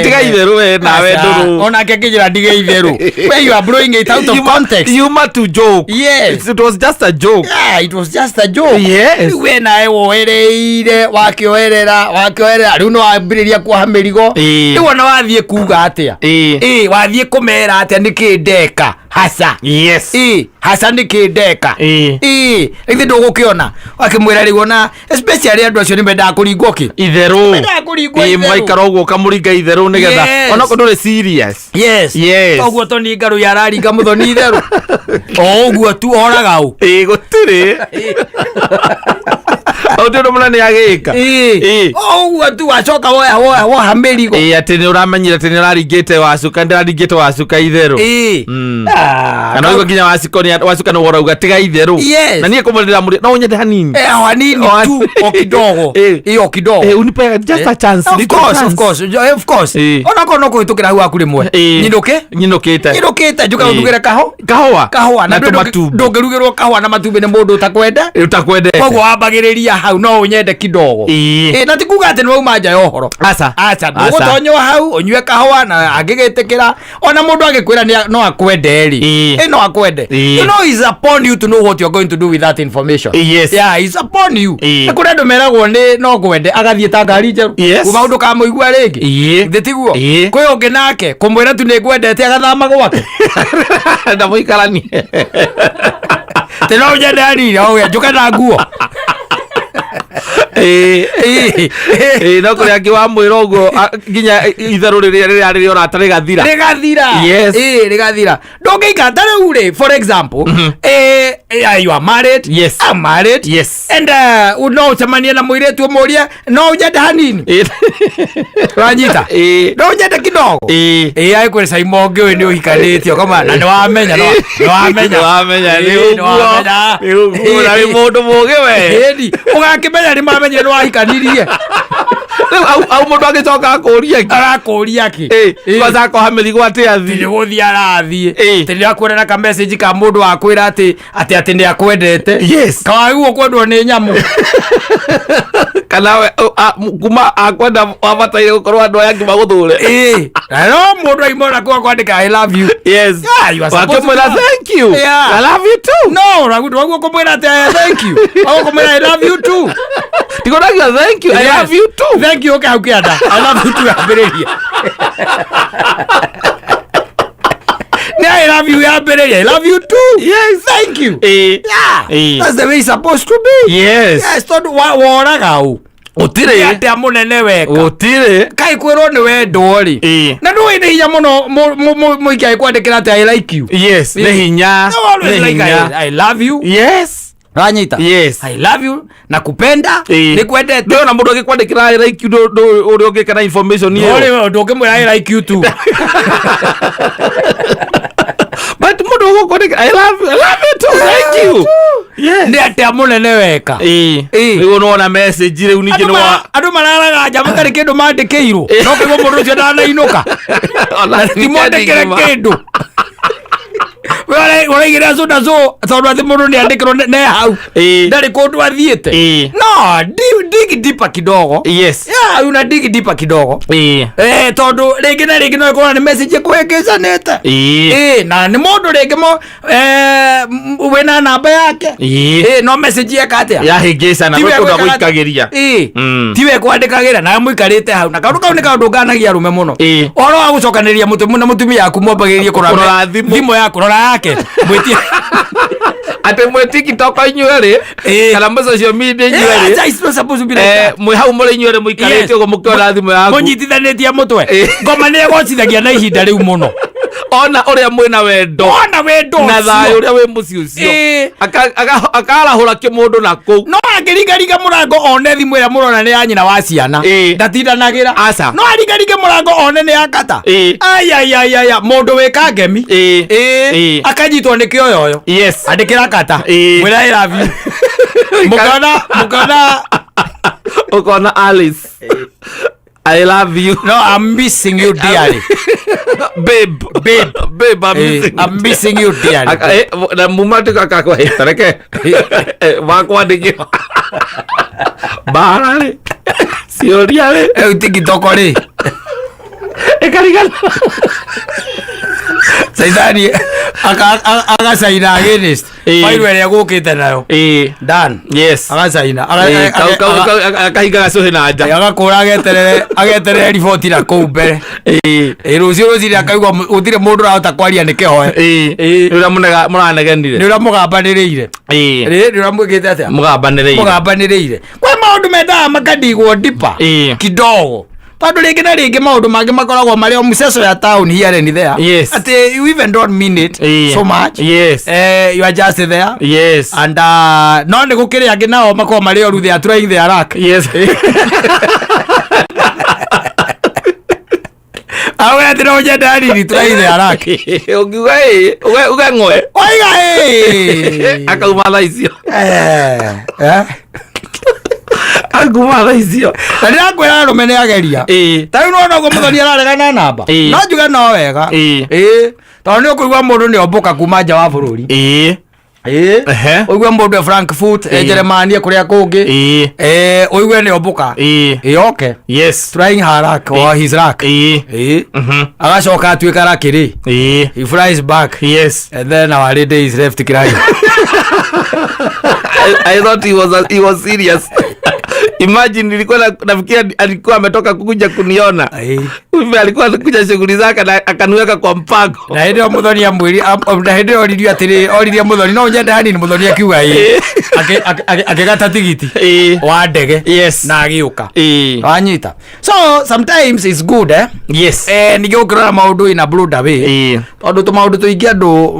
tiga itherũ we nawe ndũrũ. Onake akĩnjĩra ndige itherũ. Where you are blowing it out of context. You ma to joke. Yes. It was just a joke. Yeah, it was just a joke. Yes. Rĩu we nawe woereire wakĩoerera wakĩoerera rĩu no wambĩrĩria kuoha mĩrigo. Ĩĩ. Rĩu ona wathiĩ kuga atĩa? Ĩĩ. Ĩĩ, wathiĩ kũmera atĩa nĩkĩ ndeka hasa? Yes. Ĩĩ, hasa nĩkĩ ndeka? Ĩĩ. Ĩĩ, githĩ ndũgũkĩona wakĩmwĩra rĩu ona especially andũ acio nĩ mendaga kũringwo kĩ? Itherũ. Mendaga kũringwo Ĩĩ, itherũ. mũgaikara ũguo ũkamũringa itherũ nĩgetha Yes. onokorwo ndũrĩ serious. Yes. Yes. Koguo Tony Ngaruiya araringa mũthoni itherũ. O ũguo tu oraga ũ. Ĩĩ, gũtirĩ. Ũndũ ũndũ mũnene agĩka. Ĩĩ. Ĩĩ. O ũguo tu wacoka woya woya woha mĩrigo. Ĩĩ, atĩ nĩ ũramenyire atĩ nĩ ũraringĩte wacuka ndĩraringĩte wacuka itherũ. Ĩĩ. Kana ũguo nginya waciko nĩ wacuka nĩ worauga tiga itherũ. Yes. Na niĩ kũmũrĩra mũrĩ no ũnyende hanini. Eh, hanini O tu o kidogo. Ĩĩ. Ĩĩ, o kidogo. Eh, unipe just a chance. Of little course, of chance. course, of course. Ĩĩ. Onakorwo no kũhĩtũkĩra hau haku rĩmwe. Ĩĩ. Nyinũke? Nyinũkĩte. Nyinũkĩte njuka Ĩĩ. ũndugĩre kaho. Kahũa. Kahũa na na tũmatumbĩ. ndũngĩrugĩrwo kahũa na matumbĩ nĩ mũndũ ũtakwenda. Ũtakwendete. Koguo wambagĩrĩria hau no ũnyende kidogo. Ĩĩ. Ĩĩ, na ti kuga atĩ nĩ wauma nja ya ũhoro. Aca. Aca, ndũgũtonywo hau ũnyue kahũa na angĩgĩtĩkĩra ona mũndũ angĩkwĩra no akwende rĩ. Ĩĩ. Ĩĩ, no akwende. Ĩĩ. You know it's upon you to know what you're going to do with that information. Yes. Yeah, it's upon you. Ĩĩ. Nĩ kũrĩ andũ meragwo nĩ no ngwende agathiĩ ta ngari njerũ. Yes. Kuma ũndũ kamũigua rĩngĩ. Ĩĩ. Githĩ tiguo? Ĩĩ. Kwĩ ũngĩ nake kũmwĩra tu nĩ ngwendete agathama gwake. Na mũikaranie. Tĩ no ũnyende hanini, o njũke na nguo. Ĩĩ. Ĩĩ. Ĩĩ, no kũrĩ angĩ wamwĩra ũguo nginya itherũ rĩrĩa rĩrĩa rĩrĩa ũrata rĩgathira. Rĩgathira. Yes. Ĩĩ, rĩgathira. Ndũngĩikara ta rĩu rĩ, for example, you are married. Yes. I'm married. Yes. And no ũcemanie na mũirĩtu ũmũrie no ũnyende hanini. Ĩĩ. Ũranyita? Ĩĩ. No ũnyende kidogo. Ĩĩ. Ĩĩ, agĩkwĩra Saimo ũngĩ ũyũ nĩ ũhikanĩtie ũkama na nĩ wamenya nĩ wamenya. Nĩ wamenya nĩ Ĩĩ, nĩ ũguo. wamenya. Nĩ ũguo na wĩ mũndũ mũũgĩ we. Ĩni, ũgakĩmenya nĩ mamenyire nĩ wahikanirie. Rĩu au mũndũ agĩcoka akũria kĩ? Arakũria kĩ? Ĩĩ, Ĩĩ. kwanza akoha mĩrigo atĩ athiĩ. Nĩ gũthiĩ arathiĩ. Ĩĩ. Atĩ nĩ akuona na ka message ka mũndũ wakwĩra atĩ atĩ atĩ nĩ akwendete. Yes. Kawagĩrĩirwo kwendwo nĩ nyamũ. Kana we kuma akwenda wabataire gũkorwo andũ aya angĩ magũthũre. Ĩĩ. Na no mũndũ aima ona kuo kwandĩka I love you. Yes. Yeah, you are supposed to Wakĩmwĩra do that. thank you. Yeah. I love you too. No, ndwaguo kũmwĩra atĩ thank you. Waguo kũmwĩra I love you too. Tikonagia thank you. I Yes. love you too. Thank you ũke hau kĩanda. I love you too yambĩrĩria. Nĩ I love love you yambĩrĩria, I love you too. Yes. Thank you. Yeah. That's the way it's supposed to be. Yes. Yes, tondũ woraga ũ? Gũtirĩ. Atĩa mũnene weka? Gũtirĩ. Kaĩ kwĩrwo nĩ wendwo rĩ? Na ndũĩ nĩ hinya mũno mũikia agĩkwandĩkĩra atĩ I like you. Yes, nĩ hinya. No, always Nĩ like hinya. I love you. Yes. Ranyita. Yes. I love you, nakupenda, nĩkwendete. Ndĩrona mũndũ agĩkwandĩkĩra I like you, ũrĩa ũngĩka na information ĩyo. Ndũrĩ ndũngĩmwĩra I like you too. But mũndũ ũgũkwandĩkĩra I love you, I love you too, thank you. Yes. Nĩ atĩa mũnene weka? Rĩu nĩwona message rĩu ningĩ Andũ nĩ wa andũ mararaga nja matarĩ kĩndũ mandĩkĩirwo, no kĩguo mũndũ ũcio ndanainũka. Ona Ti mwandĩkĩre ngima. kĩndũ. We ũraigĩrĩra cũ na cũ tondũ atĩ mũndũ nĩ andĩkĩrwo ne hau. Ndarĩ kũndũ athiĩte. No dig deeper kidogo. Yes. Yeah, una dig deeper kidogo. Tondũ rĩngĩ na rĩngĩ no ĩkorwo nĩ message ĩkũhĩngĩcanĩte. Na nĩ mũndũ rĩngĩ mo wĩna namba yake. No message eka atĩa? Yahĩngĩcana Tiwe gwĩ kũndũ gwĩkaga- agũikagĩria. Tiwe kwandĩkagĩra nawe mũikarĩte hau, na kaũndũ kau nĩ kaũndũ nganagia arũme mũno. Ũhoro wa gũcokanĩrĩria mũtwe na mũtumia yaku mwambagĩrĩrie kũrora Kũrora thimũ. Thimũ yaku, rora yake mwĩtie. Atĩ mwĩ TikTok inyuerĩ kana mwĩ social media inyuerĩ. Yeah, it's not supposed to be like that. Mwĩ hau mũrĩ inyuerĩ mũikarĩte Yes. ũguo mũkĩona thimũ yaku. Mũnyitithanĩtie mũtwe. Ngoma nĩ ĩgocithagia na ihinda rĩu mũno. Ona ũrĩa mwĩna wendo. Ona wendo Na ũcio. thayũ ũrĩa wĩ mũciĩ ũcio. Akarahũra kĩmũndũ na kũu. No angĩringaringa mũrango one thimũ ĩrĩa mũrona nĩ ya nyina wa ciana. Ndatindanagĩra. Aca. No aringaringe mũrango one nĩ ya kata. Ayayayaya, mũndũ wĩka ngemi. Akanyitwo nĩ kĩoyoyo. Yes. Andĩkĩra kata. Mwĩra I love you. Mũkona, mũkona. Ũkona Alice. I love you. No, I'm missing you dearly. Babe. Babe. Babe, I'm missing I'm missing you dearly. Aka, na muma tu kakakwa tareke. Wakwandĩkĩra. Mbara rĩ. Ciũria rĩ. TikTok rĩ. Ĩkarigana. Caithani agacaina against. Fairo ĩrĩa gũkĩte nayo. Done. Yes. Agacaina. Akahinga gacuhĩ na nja. Agakũra ageterere riboti na kũu mbere. Rũciũ rũcinĩ akaigua gũtirĩ mũndũ ũrahota kwaria nĩ kĩhoe. Nĩ ũrĩa mũranegenire. Nĩ ũrĩa mũgambanĩrĩire. Nĩ ũrĩa mwĩkĩte atĩa? Mũgambanĩrĩire. Mũgambanĩrĩire. Kwĩ maũndũ mendaga makadigwo deeper. Kidogo. Tondũ rĩngĩ na rĩngĩ maũndũ mangĩ makoragwo marĩ o mceco ya town here and there. Yes. Atĩ you even don't mean it so much. Yes. You are just there. Yes. And no nĩ gũkĩrĩ angĩ nao makoragwo marĩ oru, they are trying their luck. Yes. Awe atĩ no nyende hanini, trying their luck. Ũngiuga ĩ, uge ng'we. Oiga ĩ. Akauma thaa icio. Akauma thaa icio. Na ndĩrakwĩra arũme nĩ ageria. Ta rĩu nĩwona ũguo mũthoni araregana na namba. No njuge no wega. Tondũ nĩ ũkũigua mũndũ nĩ ombũka kuma nja wa bũrũri. Ũigue mũndũ e Frankfurt, e Jeremani, e kũrĩa kũngĩ. Ũigue nĩ ombũka. Oke. Yes. Trying her luck or his luck. Agacoka atuĩka lucky rĩ. He flies back. Yes. And then our lady is left crying. I thought he was serious. Imagine nilikuwa nafikiria alikuwa ametoka kuja kuniona. Kumbe alikuwa anakuja shughuli zake na akaniweka kwa mpango. Na hĩndĩ ĩyo mũthoni amwĩri, na hĩndĩ ĩyo oririe atĩrĩ, oririe mũthoni, no nyende hanini, mũthoni akiuga ĩĩ. Akĩgata tigiti wa ndege. Yes. Na agĩũka. Wanyita. So sometimes it's good, Yes. Ningĩ ũkĩrora maũndũ in a broader way. Tondũ tũmaũndũ tũingĩ andũ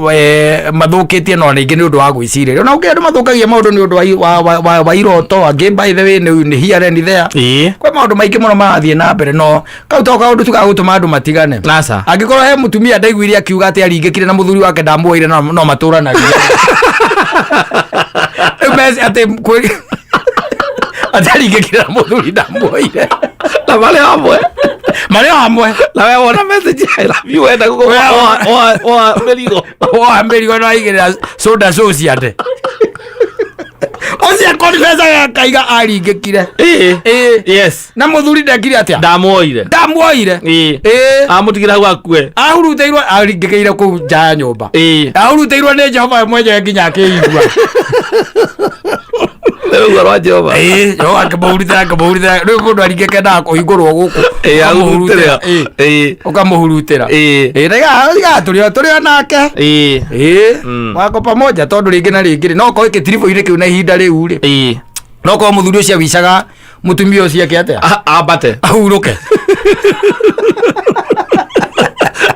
mathũkĩtie no ningĩ nĩ ũndũ wa gwĩcirĩria. Ona ũngĩ andũ mathũkagia maũndũ nĩ ũndũ wa iroto, angĩ by the way nĩ here and there. Kwĩ maũndũ maingĩ mũno marathiĩ na mbere, no kau to kaũndũ tu ga gũtũma andũ matigane. Aca. Angĩkorwo he mũtumia ndaiguire akiuga atĩ aringĩkire na mũthuri wake ndamuoire, no matũranagia. Rĩu meci atĩ kwĩ atĩ aringĩkire na mũthuri ndamuoire. Na marĩ hamwe. Marĩ o hamwe. Na we wona message I love you wenda gũkũ We oa mĩrigo. Oa mĩrigo no aigĩrĩra soda sauce ate. Ũcio confess akaiga aringĩkire. Yes. Na mũthuri ndekire atĩa? Ndamuoire. Ndamuoire. Amũtigire hau akue. Ahurutĩirwo, aringĩkĩire kũu nja ya nyũmba. Ahurutĩirwo nĩ Jehova we mwenyewe nginya akĩigua. Rũhuho rwa Jehova. Ĩĩ, no akĩmũhurutĩra, akĩmũhurutĩra. Rĩu mũndũ aringĩke na kũhingũrwo gũkũ. Ĩĩ, Ũkamũhurutĩra. ahurutĩra. Ĩĩ. Ĩĩ. Ũkamũhurutĩra. Ĩĩ. Ĩĩ, na tũrĩ o nake. Ĩĩ. Ĩĩ. Mm. Wako pamoja tondũ rĩngĩ na rĩngĩ rĩ, no korwo gĩtiribũ-inĩ kĩu na ihinda rĩu rĩ, Ĩĩ. no korwo mũthuri ũcio awicaga mũtumia ũcio eke atĩa? Ambate. Ahurũke.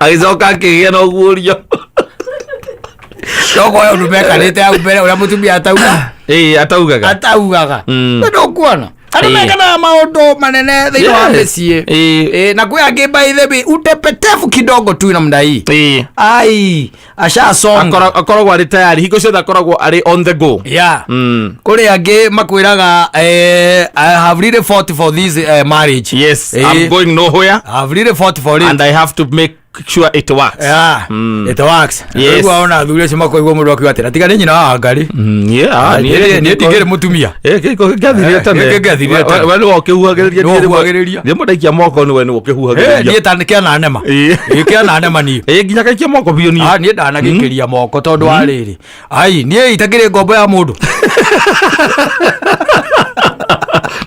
Agĩcoka akĩgĩa na ũguũrio. No korwo ũndũ mekanĩte hau mbere ũrĩa mũtumia atauga. Ĩĩ, ataugaga. Ataugaga. Mm. Nĩ ndũkuona. Andũ Ĩĩ. mekanaga maũndũ manene thĩinĩ wa Yes. mĩciĩ. Ĩĩ. Ĩĩ, na kwĩ angĩ by the way utepetevu kidogo tu namna hii. Ĩĩ. Ai, ashasonga. Akoragwo arĩ tayari hingo ciothe, akoragwo arĩ on the go. Yeah. Mm. Kũrĩ angĩ makwĩraga I have really fought for this marriage. Yes. Eh. I'm going nowhere I have really fought for it. and I have to make sure it works. Yeah. Mm. It works. Yes. Rĩu ona athuri acio makoigua mũndũ akiuga atĩra tiga nĩ nyina wa Ngarĩ. Yeah, Niĩ ndingĩrĩ mũtumia. Eh, gĩko gĩathirire tene. Gĩkĩ gĩathirire tene. We nĩwe ũkĩhuhagĩrĩria. Nĩwe ũhuhagĩrĩria. Rĩmwe ndaikia moko nĩwe nĩwe ũkĩhuhagĩrĩria. Niĩ ta kĩananema. Ĩĩ. Ĩ, kĩananema niĩ. Ĩĩ, nginya gaikia moko biũ niĩ. Ah, niĩ ndanagĩkĩria moko tondũ wa rĩrĩ. Ai, niĩ itakĩrĩ ngombo ya mũndũ.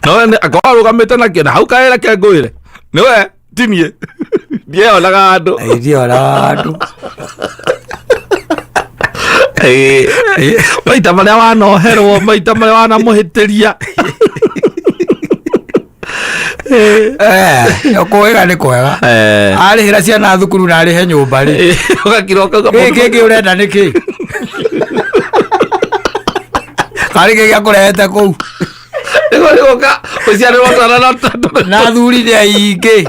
No we akorwo arũgamĩte nakĩo na hau kaĩra ke ngwĩre. Nĩwe ti niĩ. Ndieonaga andũ. Ndiona andũ. Ĩĩ. Maita marĩa wanoherwo, maita marĩa wanamũhĩtĩria. Kwega nĩ kwega. Arĩhĩra ciana thukuru na arĩhe nyũmba rĩ. Ĩĩ, ũgakira ũkauga Gĩkĩ kĩngĩ ũrenda nĩ kĩ? Karĩ kĩ gĩakũrehete kũu? Nĩguo nĩgũka ũciarĩrwo twana na tondũ. Na athuri nĩ aingĩ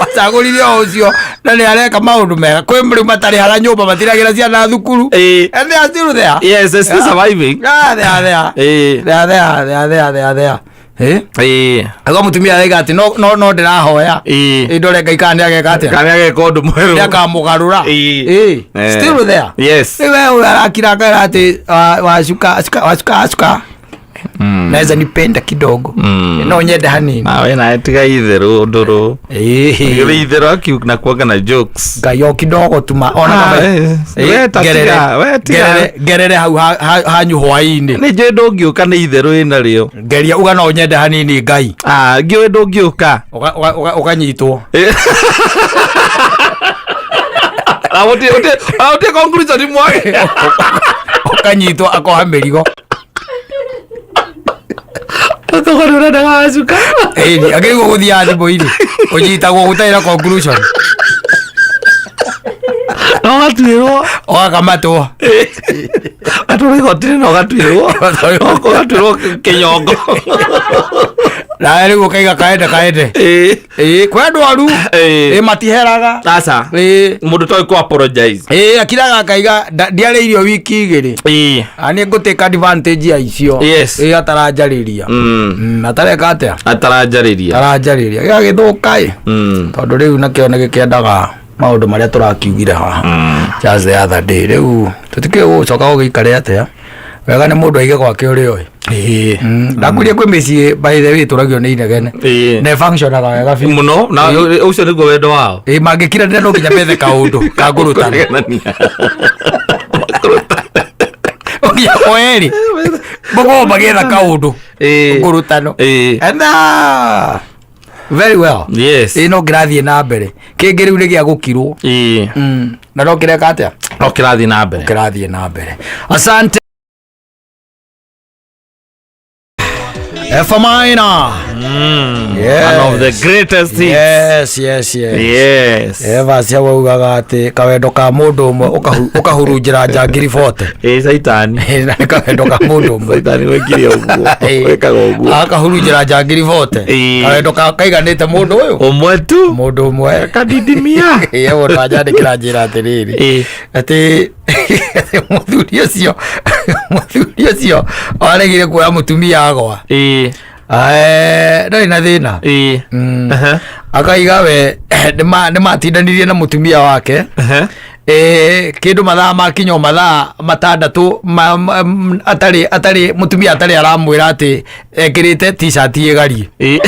wacagũrire o ũcio na nĩ areka maũndũ mega. Kwĩ rĩu matarĩhaga nyũmba, matiragĩra ciana thukuru. Ĩĩ. And they are still there. Yes, they're still surviving. Ah, they are there. Ĩĩ. They are there, they are there, they are there. Eh? Ĩĩ. Ago mũtumia araiga atĩ no ndĩrahoya. Ĩĩ. Ndore Ngai kana nĩ ageka atĩa? Kana ageka ũndũ mwerũ. Nĩ akamũgarũra. Ĩĩ. Ĩĩ. Eh. Still there. Yes. Rĩu we ũyũ arakira akaira atĩ wacuka cuka wacuka cuka. Naweza nipenda kidogo. No nyende hanini. Nawe nawe tiga itherũ ndũrũ. Ĩĩ. Gĩrĩ itherũ akiu na kuanga na jokes. Ngai o kidogo tu ma ona Ah, kama eh, we ta tiga, we tiga. Ngerere hau hanyu hwainĩ. Nĩ njũĩ ndũngĩũka nĩ itherũ ĩnarĩo. Ngeria uga no nyende hanini Ngai. Ah, ngĩũĩ ndũngĩũka. Ũkanyitwo. Ũtie conclusion mwage. Ũkanyitwo akoha mĩrigo. Ũkauga nĩ ũrendaga wacuka. Ĩni akĩrigwo gũthiaga thimũ-inĩ ũnyitagwo gũtarĩ na conclusion. Na ũgatuĩrwo. Ũgakamatwo. Atwarwo igoti-inĩ na ũgatuĩrwo. Ũgatuĩrwo kĩnyongo. Nawe rĩu ũkaiga kaende kaende. Ĩĩ. Ĩĩ, kwĩ andũ aru. Ĩĩ. Ĩĩ, matiheraga. Aca. Ĩĩ. Mũndũ toĩ kũ apologize. Ĩĩ, akiraga akaiga ndiarĩirio wiki 2. Ĩĩ. Na nĩ ngũtake advantage ya icio. Yes. Ĩĩ, ataranjarĩria. Atareka atĩa? Ataranjarĩria. Ataranjarĩria gĩgagĩthũka ĩ. Tondũ rĩu nakĩo nĩ gĩkĩendaga maũndũ marĩa tũrakiugire haha just the other day. Rĩu tũtikĩũĩ gũgũcoka gũgĩikare atĩa. Wega nĩ mũndũ aige gwake ũrĩa ũĩ. Ĩĩ. Ndakwĩria kwĩ mĩciĩ by the way ĩtũragio nĩ inegene. Ĩĩ. Na ĩfunctionaga wega biũ. Mũno na ũcio nĩguo wendo wao. Ĩĩ, mangĩkiranĩra no nginya methe kaũndũ ka ngũrũtano. Kũreganania. No nginya o erĩ makorwo magĩetha kaũndũ Ĩĩ. ngũrũtano. Ĩĩ. And very well. Yes. Ĩĩ, no kĩrathiĩ na mbere. Kĩngĩ rĩu nĩ gĩa gũkirwo. Ĩĩ. Na no kĩreka atĩa? No kĩrathiĩ na mbere. Kĩrathiĩ na mbere. Asante. F minor. Yes. One of the greatest hits. Yes. Yes. Eva cia waugaga atĩ kawendo ka mũndũ ũmwe ũkahurunjĩra njangiri 40. Ĩĩ, caitani. Na nĩ kawendo ka mũndũ ũmwe. Caitani wekire ũguo. Wĩkaga ũguo. Akahurunjĩra njangiri 40. Ĩĩ. Kawendo kaiganĩte mũndũ ũyũ. Ũmwe tu. Mũndũ ũmwe. Kadidimia. Ĩĩ, mũndũ anjandĩkĩra njĩra atĩrĩrĩ. Ĩĩ. Atĩ mũthuri ũcio aregire kuoya mũtumia agwa. Ĩĩ. Ndarĩ na thĩna. Ĩĩ. Aha. Akaiga we nĩmatindanirie na mũtumia wake. Aha. Kĩndũ mathaa makinya o mathaa 6 atarĩ mũtumia atarĩ aramwĩra atĩ ekĩrĩte t-shirt ĩgariĩ. Ĩĩ.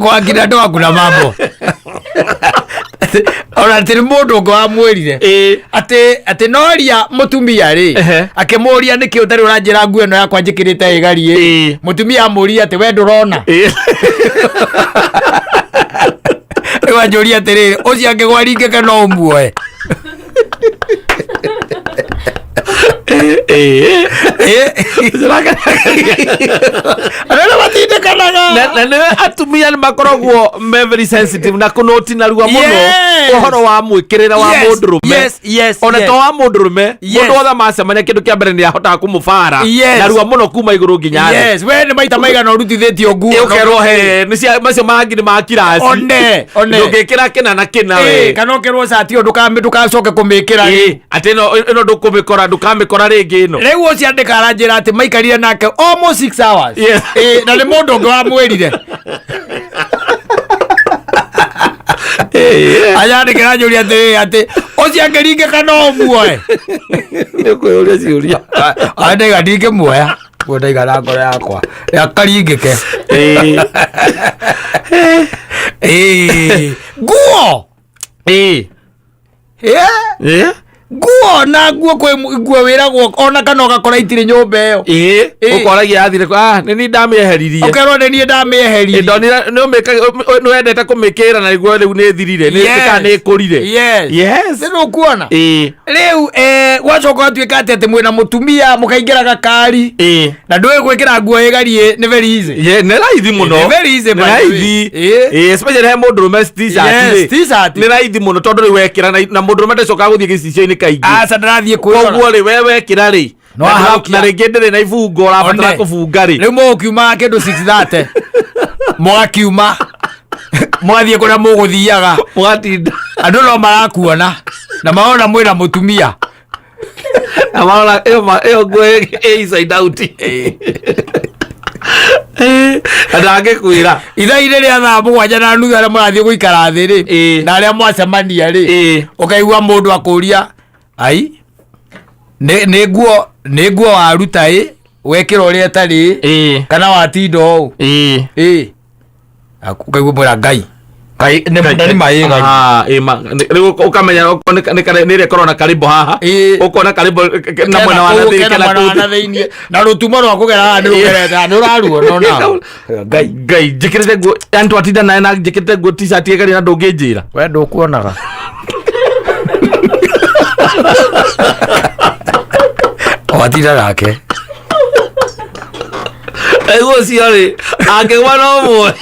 Kwa kina ndoa kuna mambo. Ona atĩ nĩ mũndũ ũngĩ wamwĩrire atĩ noria mũtumia rĩ, akĩmũria nĩkĩ ũtarĩ ũranjĩra nguo ĩno yakwa njĩkĩrĩte ĩgariĩ. Mũtumia amũria atĩ we ndũrona. Rĩu anjũria atĩrĩrĩ, ũcio angĩgwa ringĩke no ũmuoe? Andũ matindĩkanaga. Na nĩwe atumia nĩ makoragwo me very sensitive na kũnoti narua mũno ũhoro wa mwĩkĩrĩre wa mũndũrũme, ona to wa mũndũrũme, mũndũ wothe macemania, kĩndũ kĩa mbere nĩ ahotaga kũmũbara narua mũno kuma igũrũ nginya thĩ. Yes, we nĩ maita maigana ũrutithĩtio nguo? Ũkerwo he nĩ cia macio marangi nĩ ma kiraci. One, one. Ndũngĩkĩra kĩna na kĩna we. Kana ũkerwo cati ĩyo ndũgacoke kũmĩkĩra. Atĩ ĩno ndũkũmĩkora, ndũkamĩkora rĩngĩ ĩno. Rĩu ũcio andĩka aranjĩra atĩ maikarire nake almost 6 hours. Na nĩ mũndũ ũngĩ wamwĩrire. Anyandĩkĩra njũria atĩrĩrĩ, atĩ ũcio angĩringĩka no ũmuoe? Nĩ ũkwĩyũria ciũria. Ndaiga ndingĩmuoya guo, ndaiga na ngoro yakwa akaringĩke. Nguo. Nguo na nguo, kwĩ nguo wĩragwo ona kana ũgakora itirĩ nyũmba ĩyo. Ũkoragia yathire kũ? Ah, nĩ niĩ ndamĩeheririe. Ũkerwo nĩ niĩ ndamĩeheririe. Ndonire nĩ wendete kũmĩkĩra na nĩguo rĩu nĩ thirire, nĩ kana nĩ ĩkũrire. Nĩ ũkuona rĩu gwacoka gwatuĩka atĩ mwĩna mũtumia mũkaingĩra gakari na ndũĩ gwĩkĩra nguo ĩgariĩ nĩ very easy. Nĩ raithi mũno. Nĩ very easy, Nĩ by the way. raithi. Especially he mũndũrũme t-shirt rĩ. T-shirt. Nĩ raithi mũno tondũ rĩu wekĩra na mũndũrũme ndacokaga gũthiĩ gĩcicio-inĩ kaingĩ. Aca, ndarathiĩ kwĩrora. Koguo rĩ, we wekĩra rĩ, No aharũkia. na rĩngĩ ndĩrĩ na ibungo ũrabatara One. kũbunga rĩ. Rĩu mũgũkiuma kĩndũ 6:30, mũgakiuma mũgathiĩ kũrĩa mũgũthiaga. Mũgatinda. Andũ no marakuona na marona mwĩna mũtumia. Na marora ĩyo nguo ĩ inside out. Na ndangĩkwĩra. Ithaa-inĩ rĩa 7:30 arĩa mũrathiĩ gũikara thĩ rĩ, na arĩa mwacemania rĩ, ũkaigua mũndũ akũria, ai, nĩ nguo waruta ĩ wekĩra ũrĩa ĩtarĩ ĩ, kana watinda ũũ. Ũkaigua mwĩra Ngai Ngai na nĩ maĩ Ngai. Ah, rĩu ũkamenya okorwo nĩ ĩrĩa ĩkoragwo na karĩmbo haha, ũkona karĩmbo na mwena wa na thĩinĩ kena kena mwena wa kũu na thĩinĩ, na rũtumo rwa kũgera haha nĩ rũgerete haha, nĩ ũraruona onawe. Ngai, Ngai, njĩkĩrĩte nguo, yani twatinda naye na njĩkĩrĩte nguo t-shirt ĩgari na ndũngĩnjĩra. We ndũkuonaga watinda nake. Rĩu ũcio rĩ, angĩgwa no muoe?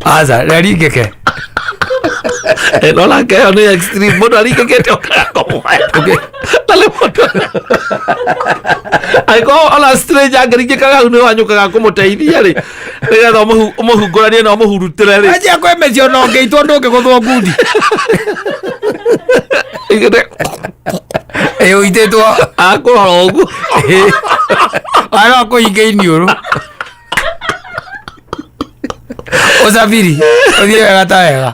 Aca, rĩaringĩke. No nake ĩyo nĩ extreme, mũndũ aringĩkĩte ũkaga kũmuoya na nĩ mũndũ angĩkorwo ona stranger angĩringĩkaga hau nĩ wanyũkaga kũmũteithia rĩ, nĩgetha ũmũhungũranie na ũmũhurutĩre rĩ. Anjia kwĩmecio na ũngĩitwo ndũngĩgũthwo ngundi. Ĩ ũitĩtwo. Akũrora ũguo. Ara kũhinga iniũrũ, ũcabiri ũthiĩ wega ta wega.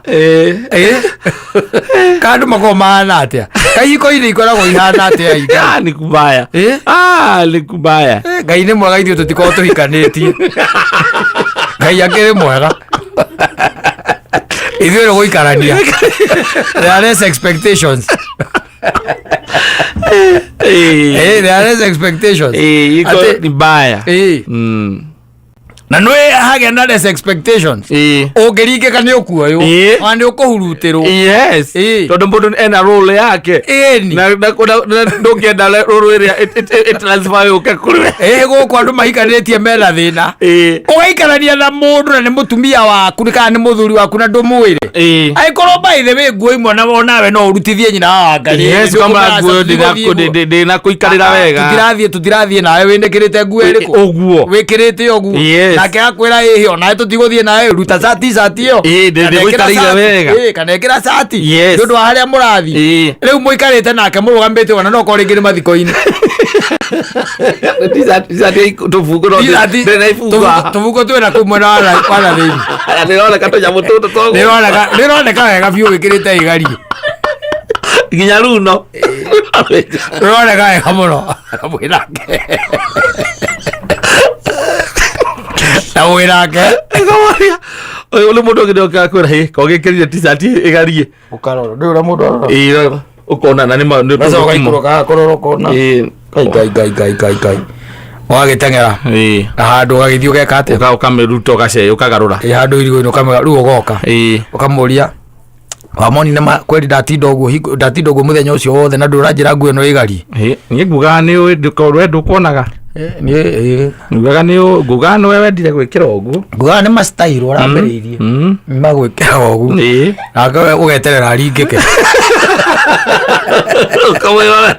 Kandũ makoragwo mahana atĩa? Kaihiko-inĩ ikoragwo ihana atĩa inga? Ah, ni kubaya. Ah, ni kubaya. Ngai nĩ mwega, ithuĩ tũtikoragwo tũhikanĩtie. Ngai akĩrĩ mwega, ithuĩ nĩ gũikarania. There are less expectations. There are less expectations. Iko ni mbaya. Na nĩ hagĩa na less expectations, ũngĩringĩka nĩ ũkuoywo, ona nĩ ũkũhurutĩrwo. Tondũ mũndũ ena role yake. Na ndũngĩenda role ĩrĩa ĩtransfer yũke kũrĩ we. Ĩ gũkũ andũ mahikanĩtie mena thĩna. Ũgaikarania na mũndũ na nĩ mũtumia waku nĩ kana nĩ mũthuri waku na ndũmwĩre. Angĩkorwo by the way nguo imwe na onawe no ũrutithie nyina wa Ngai. Yes, kwamba nguo ndĩnakũikarĩra wega. Tũtirathiĩ nawe wĩnĩkĩrĩte nguo ĩrĩkũ? Ũguo. Wĩkĩrĩte ũguo. Nake akwĩra ĩhĩ onawe tũtigũthiĩ nawe, ruta cati cati ĩyo. Kana ĩkĩra ndĩgũikarĩire cati. wega. Kana ĩkĩra cati nĩ ũndũ wa harĩa mũrathiĩ. Rĩu mũikarĩte nake mũrũgamĩte ona no korwo rĩngĩ nĩ mathiko-inĩ. Tũbungo no T-shirt- ndĩ na ibungo haha. Tũbungo twĩna kũu mwena wa na thĩinĩ. Nĩroneka tũnyamũ tũtũ twaguo. Nĩroneka wega biũ wĩkĩrĩte ĩgarie. Nginya runo. Nĩroneka wega mũno na mwĩnake na mwĩnake. Ĩkamoria, Ũyũ nĩ mũndũ ũngĩ ũkaga kwĩra hĩ kogĩkĩrire t-shirt ĩgarie. Ũkarora ndũĩ ũrĩa mũndũ arora. Ĩĩ ũkona na nĩ ma nĩ Gacoka ũgaikũrũka haha kũrora ũkona. Ĩĩ. Ngai ngai ngai ngai ngai ngai. Ũgagĩteng'era. Ĩĩ. Na handũ ũgagĩthiĩ ũgeka atĩa? Ũka ũkamĩruta ũgace ũkagarũra. Ĩ handũ irigũ-inĩ ũkamĩga rĩu ũgoka. Ĩĩ. Ũkamũria wamoni nĩ ma kweli ndatinda ũguo hingo- ndatinda ũguo mũthenya ũcio wothe na ndũranjĩra nguo ĩno ĩgarie. Ĩĩ niĩ ngugaga nĩ ũĩ ndũkorwo we ndũkuonaga. Niĩ ĩĩ. Ngugaga nĩ ũĩ ngugaga nĩwe wendire gwĩkĩra ũguo. Ngugaga nĩ ma style ũrambĩrĩirie. Magwĩkĩra ũguo. Ĩĩ. Nake we ũgeterera aringĩke. Ũkamwĩrora.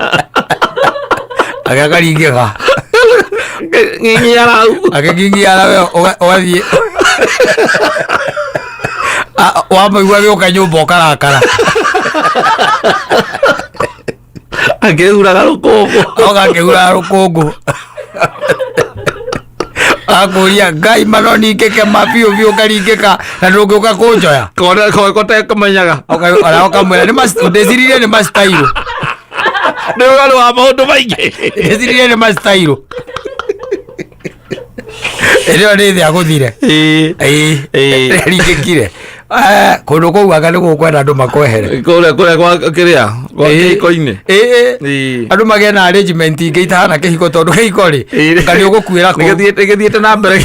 Agĩkaringĩka. Ng'ing'iara hau. Agĩkingiara we ũgathiĩ. Wamũigua agĩũka nyũmba ũkarakara. Akĩhuraga rũkũngũ. Oka akĩhuraga rũkũngũ. Akũria Ngai mano ningĩke ma biũ biũ ũkaringĩka na ndũngĩũka kũnjoya. Kona kotekũmenyaga. Ona ũkamwĩra nĩ ndĩciririe nĩ ma style. Nĩ ũgarũ wa maũndũ maingĩ. Ndĩciririe nĩ ma style. Ĩrĩo nĩ thĩ agũthire. Ĩĩ. Ĩĩ. Ĩĩ. Ringĩkire. Kũndũ kũu anga nĩ gũkwenda andũ makwehere. Kũrĩa kũrĩa kwa kĩrĩa kwa kĩhiko-inĩ. Ĩĩ. Ĩĩ. Andũ magĩe na arrangement ingĩ itahana kĩhiko tondũ kĩhiko rĩ nga nĩ ũgũkuĩra kũu. Nĩgĩthiĩte gĩthiĩte na mbere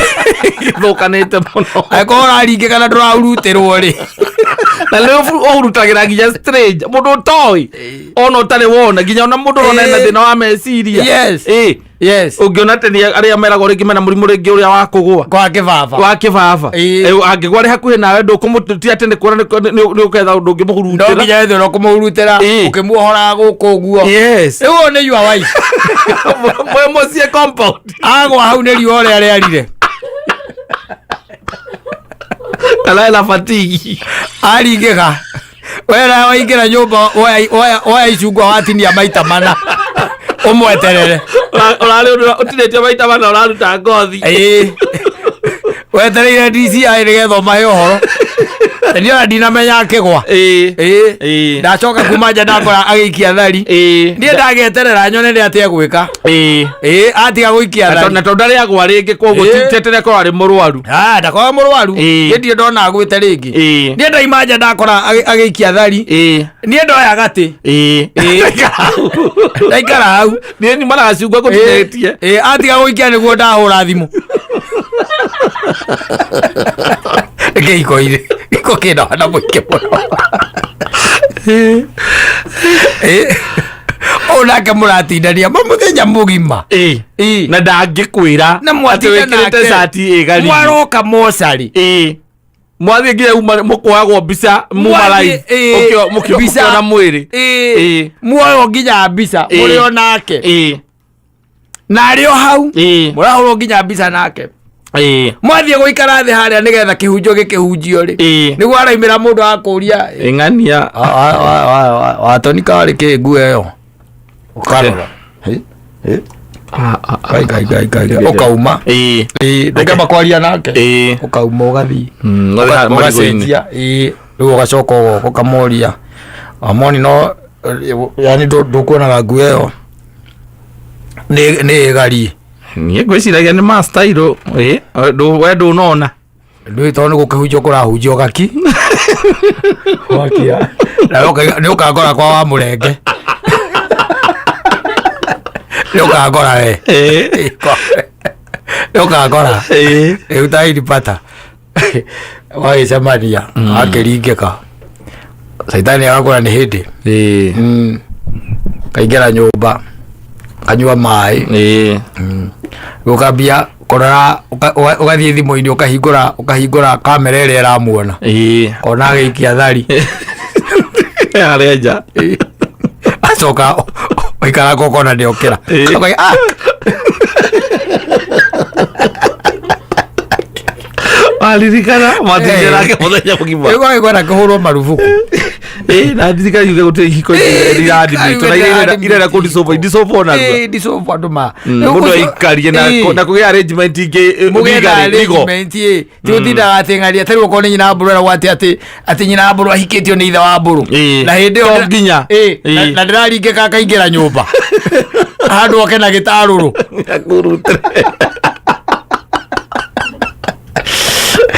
gĩthũkanĩte mũno. Angĩkorwo ũraringĩka na ndũrahurutĩrwo rĩ. Na nĩ ũhurutagĩra nginya strange mũndũ ũtoĩ ona ũtarĩ wona nginya ona mũndũ ũrona ena Ĩĩ. thĩna wa meciria. Yes. Ĩĩ. Yes. Ũngĩona atĩ nĩ arĩa meragwo rĩngĩ mena mũrimũ rĩngĩ ũrĩa wa kũgũa. Kwa kĩbaba. Wa kĩbaba. Ĩĩ. Ĩ, angĩgwa arĩ hakuhĩ nawe ndũkũmũtia atĩ nĩ kuona nĩ ũketha ũndũ No ũngĩmũhurutĩra. nginya wethe kũmũhurutĩra Ĩĩ. ũkĩmuohoraga gũkũ ũguo. Yes. Rĩu ũyũ nĩ your wife. Mwe mũciĩ compound. Agwa hau nĩ riũa ũrĩa rĩarire. Kana ena fatigue. Aringĩka. Wera waingĩra nyũmba woya icungwa watinia maita mana. Ũmweterere. Ũrarĩ ũndũ ũtinĩtie maita mana ũraruta ngothi. Ĩĩ. Wetereire DCI nĩgetha ũmahe ũhoro. Niĩ ona ndinamenya akĩgwa. Ĩĩ. Ĩĩ. Ĩĩ. Ndacoka kuma nja ndakora agĩikia thari. Ĩĩ. Niĩ ndagĩeterera nyone nĩ atĩa egwĩka. Ĩĩ. Ĩĩ atiga gũikia Na thari. tondũ ndarĩ agwa rĩngĩ koguo Ĩĩ. ti atĩ nĩakorwo arĩ mũrwaru. Ah, ndakorwo mũrwaru. Ĩĩ. Niĩ ndirĩ ndona agwĩte rĩngĩ. Ĩĩ. Niĩ ndaima nja ndakora agĩikia thari. Ĩĩ. Niĩ ndoya gatĩ. Ĩĩ. Ĩĩ. Ndaikara hau. Niĩ nyuma na gacungwa ngũtinĩtie. Ĩĩ atiga gũikia nĩguo ndahũra thimũ. Kĩhiko-inĩ. Gĩko kĩna wana mũingĩ mũno. Ĩĩ. Ũyũ nake mũratindania ma mũthenya mũgima. Ĩĩ. Ĩĩ. Na ndangĩkwĩra Na atĩ mwatinda wĩkĩrĩte nake. cati ĩgari. Mwaroka mocarĩ. Ĩĩ. Mwathiĩ nginya uma mũkoyagwo mbica muma Mwathiĩ, live. ĩĩ, Mũkĩona mbica. mwĩrĩ. Ĩĩ. Ĩĩ. Muoywo nginya mbica Ĩĩ. mũrĩ o nake. Ĩĩ. Na arĩ o hau. Ĩĩ. Mũrahũrwo nginya mbica nake. Ĩĩ. Mwathiĩ gũikara thĩ harĩa nĩgetha kĩhunjio gĩkĩhunjio rĩ. Ĩĩ. Nĩguo araimĩra mũndũ akũria. Ĩng'ania. Watonika warĩ kĩ nguo ĩyo. Ũkarora. Ngai ngai ngai ngai ngai. Ũkauma. Ĩĩ. Ĩĩ ndũngĩamba kwaria nake. Ĩĩ. Ũkauma ũgathiĩ. Ũgathiĩ marigũ-inĩ. Ũgacenjia. Ĩĩ rĩu ũgacoka ũgoka ũkamoria. Amoni no yani ndũkuonaga nguo ĩyo nĩ ĩgari. Niĩ ngwĩciragia nĩ ma style ĩĩ we ndũnona. Ndũĩ tondũ nĩ gũkĩhunjio kũrahunjio gaki. Wakia. Na nĩ ũkangora kwa wa mũrenge. Nĩ ũkangora we. Ĩĩ. Nĩ ũkangora. Ĩĩ. Rĩu tainipata. Wagĩcemania akĩringĩka. Caitani agakora nĩ hĩndĩ. Ĩĩ. Kaingĩra nyũmba. Kanyua maĩ. Ĩĩ. Ũkambia kũrora ũgathiĩ thimũ-inĩ ũkahingũra ũkahingũra kamera ĩrĩa ĩramuona. Ĩĩ. Kona agĩikia thari. Harĩa nja. Acoka waikara ũkona nĩokĩra. Ĩĩ. Ũkauga, "Ah!" Waririkana mwatinda nake mũthenya mũgima. Rĩu gwagĩkwenda kũhũrwo marubuku. Ĩĩ na ndirikana yuge gũtirĩ ihiko iraadmitwo na irenda kũ dissolve dissolve ona rua. Ĩĩ, dissolve andũ ma. Mũndũ Rĩu ũcio- aikarie na Ĩĩ. na kũgĩa arrangement ingĩ Mũgĩe na legal legal. arrangement ĩ ti gũtindaga atĩ ng'aria tarĩu okorwo nĩ nyina wa mbũrũ eragwo atĩ atĩ atĩ nyina wa mbũrũ ahikĩtio nĩ ithe wa mbũrũ Ĩĩ. na hĩndĩ ĩyo To ndĩra- nginya. Ĩĩ, na- Ĩĩ. na ndĩraringĩka akaingĩra nyũmba handũ oke na gĩtarũrũ Akũrutĩre.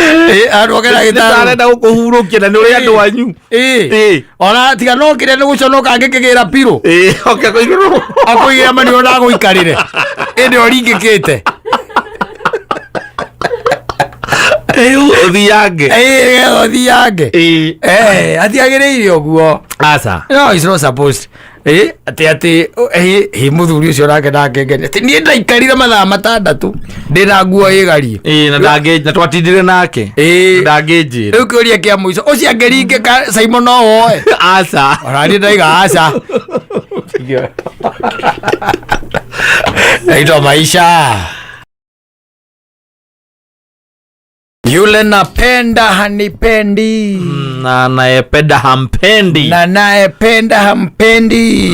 Andũ akena gĩtarũ. Arenda gũkũhurũkia na nĩ ũrĩ andũ anyu. Ĩ. Ona tiga no kĩrĩa nĩ gũconoka angĩkĩgĩra pirũ. Ĩ, oke kũigĩrwo. Akũigĩra maniũrũ na agũikarĩre. Ĩndĩ ũringĩkĩte. Ĩ, ũthiange. Ĩ, nĩgetha ũthiange. Ĩ. Eh, atiagĩrĩire ũguo. Aca. No, it's not supposed. Ĩ, atĩ atĩ ĩ, ĩ mũthuri ũcio nake ndangĩngenia. Atĩ niĩ ndaikarire mathaa matandatũ ndĩna nguo ĩgariĩ. Ĩ, na ndangĩ na twatindire nake. Ĩ. Ndangĩnjĩra. Rĩu kĩũria kĩa mũico ũcio angĩringĩka Simon no woe. Aca. Ona niĩ ndaiga aca. Naitwa maisha. Yule napenda hanipendi. Na anayependa hampendi. Na nayependa hampendi.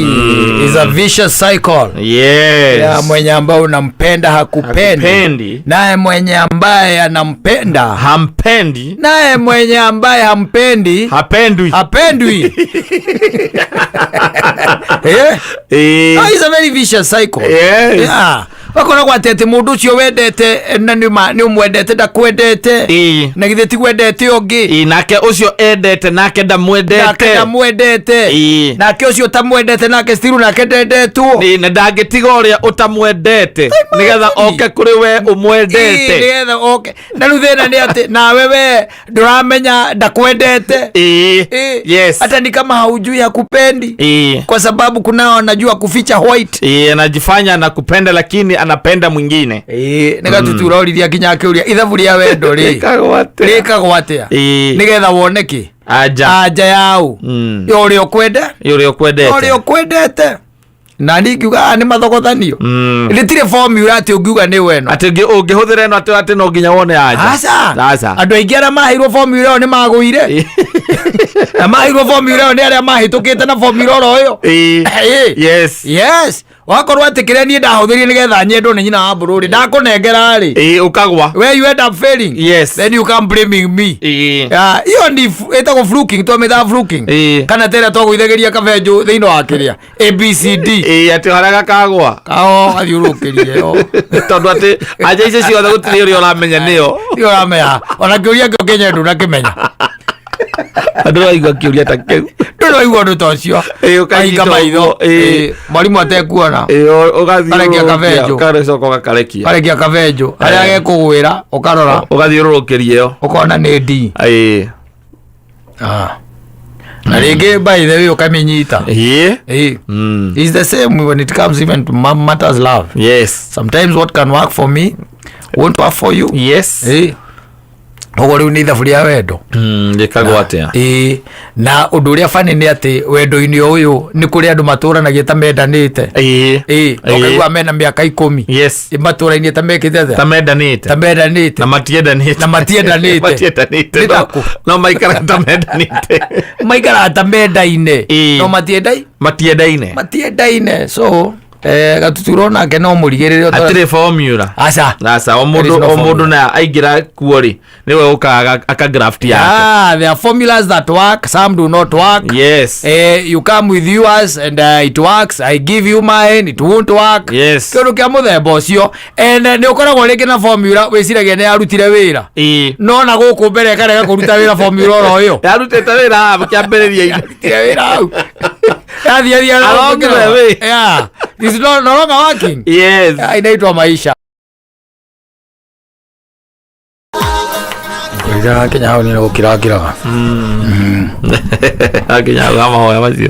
Is a vicious cycle. Yes. Ya mwenye ambaye unampenda hakupendi. Hakupendi. Naye mwenye ambaye anampenda Hampendi. naye mwenye ambaye hampendi Hapendwi. hapendwi. Eh? Ĩ. No, it's a very vicious cycle. Yes. Yeah. Wakoragwo atĩ atĩ mũndũ ũcio wendete na nĩ ũmwendete ndakwendete. Ĩ. Na githĩ ti wendete ũngĩ. Ĩ, nake ũcio endete nake Nake ndamwendete. ndamwendete. Ĩ. Nake ũcio ũtamwendete nake still nake ndendetwo. Ĩ, na ndangĩtiga ũrĩa ũtamwendete nĩgetha oke kũrĩ we Ĩ, ũmwendete. nĩgetha oke. Na rĩu thĩna nĩ atĩ nawe we ndũramenya ndakwendete. Ĩ. Ĩ. Yes. Hata ni kama haujui hakupendi. Ĩ. Kwa sababu kunao anajua kuficha white. Ĩ, anajifanya anakupenda lakini anapenda mwingine. Ĩ, nĩ gatutura ũririe nginya akĩũria ithabu rĩa wendo rĩ Rĩkagwo atĩa? rĩkagwo atĩa Ĩ. nĩgetha wone kĩ Anja. anja yau ya ũrĩa ũkwende Ũrĩa ũkwendete. ũrĩa ũkwendete na niĩ ngiuga aya nĩ mathogothanio rĩtirĩ formula atĩ ũngiuga nĩ weno Atĩ ũngĩhũthĩra ĩno atĩ atĩ no nginya wone anja. aca Aca. andũ aingĩ arĩa maheirwo formula ĩyo nĩ magũire na maheirwo formula ĩyo nĩ arĩa mahĩtũkĩte na formula oro ĩyo Ĩ. Ĩ. Yes. Yes, wakorwo atĩ kĩrĩa niĩ ndahũthĩrire nĩgetha nyendwo nĩ nyina wa mbũrũri ndakũnengera rĩ Ĩ, ũkagwa. where you end up failing Yes. then you come blaming me. Ĩ. Yeah, iyo ni ĩtagwo fluking, twamĩtaga fluking. Ĩ. Kana tera twagũithagĩria kabenjũ thĩinĩ wa kĩrĩa ABCD. Ĩ, atĩ harĩa gakagwa. Kao gathiũrũrũkĩrie yo. Tondũ atĩ anja icio ciothe gũtirĩ ũrĩa ũramenya nĩyo. Tiga ũramenya ona kĩũria kĩo kĩenyewe ndũnakĩmenya. Andũ raigua kĩũria ta kĩu. Ndũraigua ũndũ ta ũcio. Ĩ, ũkanyita Ahinga maitho. ũguo, ĩ. Ĩ, mwarimũ atekuona. Ĩ, ũgathiũrũrũkia, Karekia kabenjũ. ũgacoka ũgakarekia. Karekia kabenjũ harĩa gekũgwĩra ũkarora Ũgathiũrũrũkĩria ĩyo. ũkona nĩ D. Ĩ. Na rĩngĩ by the way ũkamĩnyita. Ĩ. Ĩ. It's the same when it comes even to matters love. Yes. Sometimes what can work for me won't work for you. Yes. Ĩ. Ũguo rĩu nĩ ithabu rĩa wendo. Rĩkagwo atĩa? Ĩ. Na ũndũ ũrĩa bani nĩ atĩ wendo-inĩ ũyũ nĩ kũrĩ andũ matũranagia ta mendanĩte. Ĩ. Ĩ. Ũkaigua mena mĩaka 10. Yes. Matũrainie ta mekĩte atĩa? Ta mendanĩte. Ta mendanĩte. Na matiendanĩte. Na matiendanĩte. Matiendanĩte. Nĩ ta kũ? No maikaraga ta mendanĩte. Maikaraga ta mendaine. Ĩ. No matiendai? Matiendaine. Matiendaine. So, gatuturo nake no mũrigĩrĩre Hatirĩ formula. Aca. Aca, o There is mũndũ no o formula. mũndũ na aingĩra kuo rĩ nĩwe ũkaga aka graft yake. There are formulas that work, some do not work. Yes. You come with yours and it works. I give you mine, it won't work. Yes. Kĩndũ kĩa mũthemba ũcio. And nĩ ũkoragwo rĩngĩ na formula wĩciragia nĩ yarutire wĩra. Ĩ. No na gũkũ mbere ĩkarega kũruta wĩra formula oro ĩyo. Yarutĩte wĩra haha kĩambĩrĩria-inĩ. Yarutire wĩra hau. Yathiĩ thiĩ Along the way. Yeah. It's no longer working. Yes. Yeah, inaitwa maisha. Kũrira Kenya hau nĩ gũkirakiraga. Akinya hau ha mahoya macio.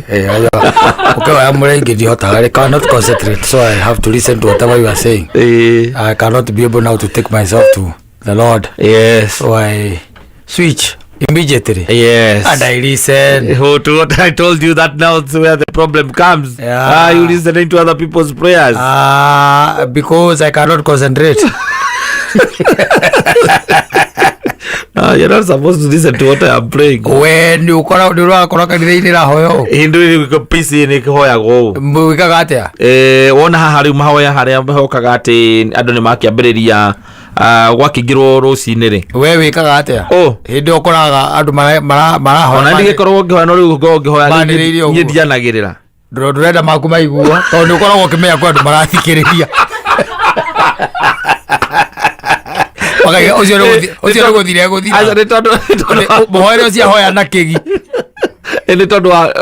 Ũkĩhoya mũrĩa ndihotaga I cannot concentrate, so I have to listen to whatever you are saying. Ĩ. I cannot be able now to take myself to the Lord. Yes. So I switch immediately. Yes. And I listen. Oh, to what I told you, that now is where the problem comes. Yeah. You listening to other people's prayers. Because I cannot concentrate. You're not supposed to listen to what I am praying. We nĩ ũkora nĩ ũrakora kanitha-inĩ ĩrahoya ũũ? Hĩndĩ ĩrĩ PC nĩ ĩkĩhoyagwo ũũ. Mwĩkaga atĩa? Wona haha rĩu mahoya harĩa hokaga atĩ andũ nĩ makĩambĩrĩria, gwakĩingĩrwo rũcinĩ rĩ. We wĩkaga atĩa? Ũ. Hĩndĩ ĩyo ũkoraga andũ marahoya Ona ndigĩkorwo ngĩhoya, no rĩu ngorwo ngĩhoya Manĩrĩirie ũguo. niĩ ndianagĩrĩra. Ndũrenda maku maiguo, tondũ nĩ ũkoragwo ũkĩmenya kwĩ andũ marathikĩrĩria. Makaiga ũcio nĩ gũthi- ũcio nĩ gũthira egũthira. Aca, nĩ tondũ nĩ tondũ- Mũhoere ũcio ahoya na kĩgi. nĩ tondũ wa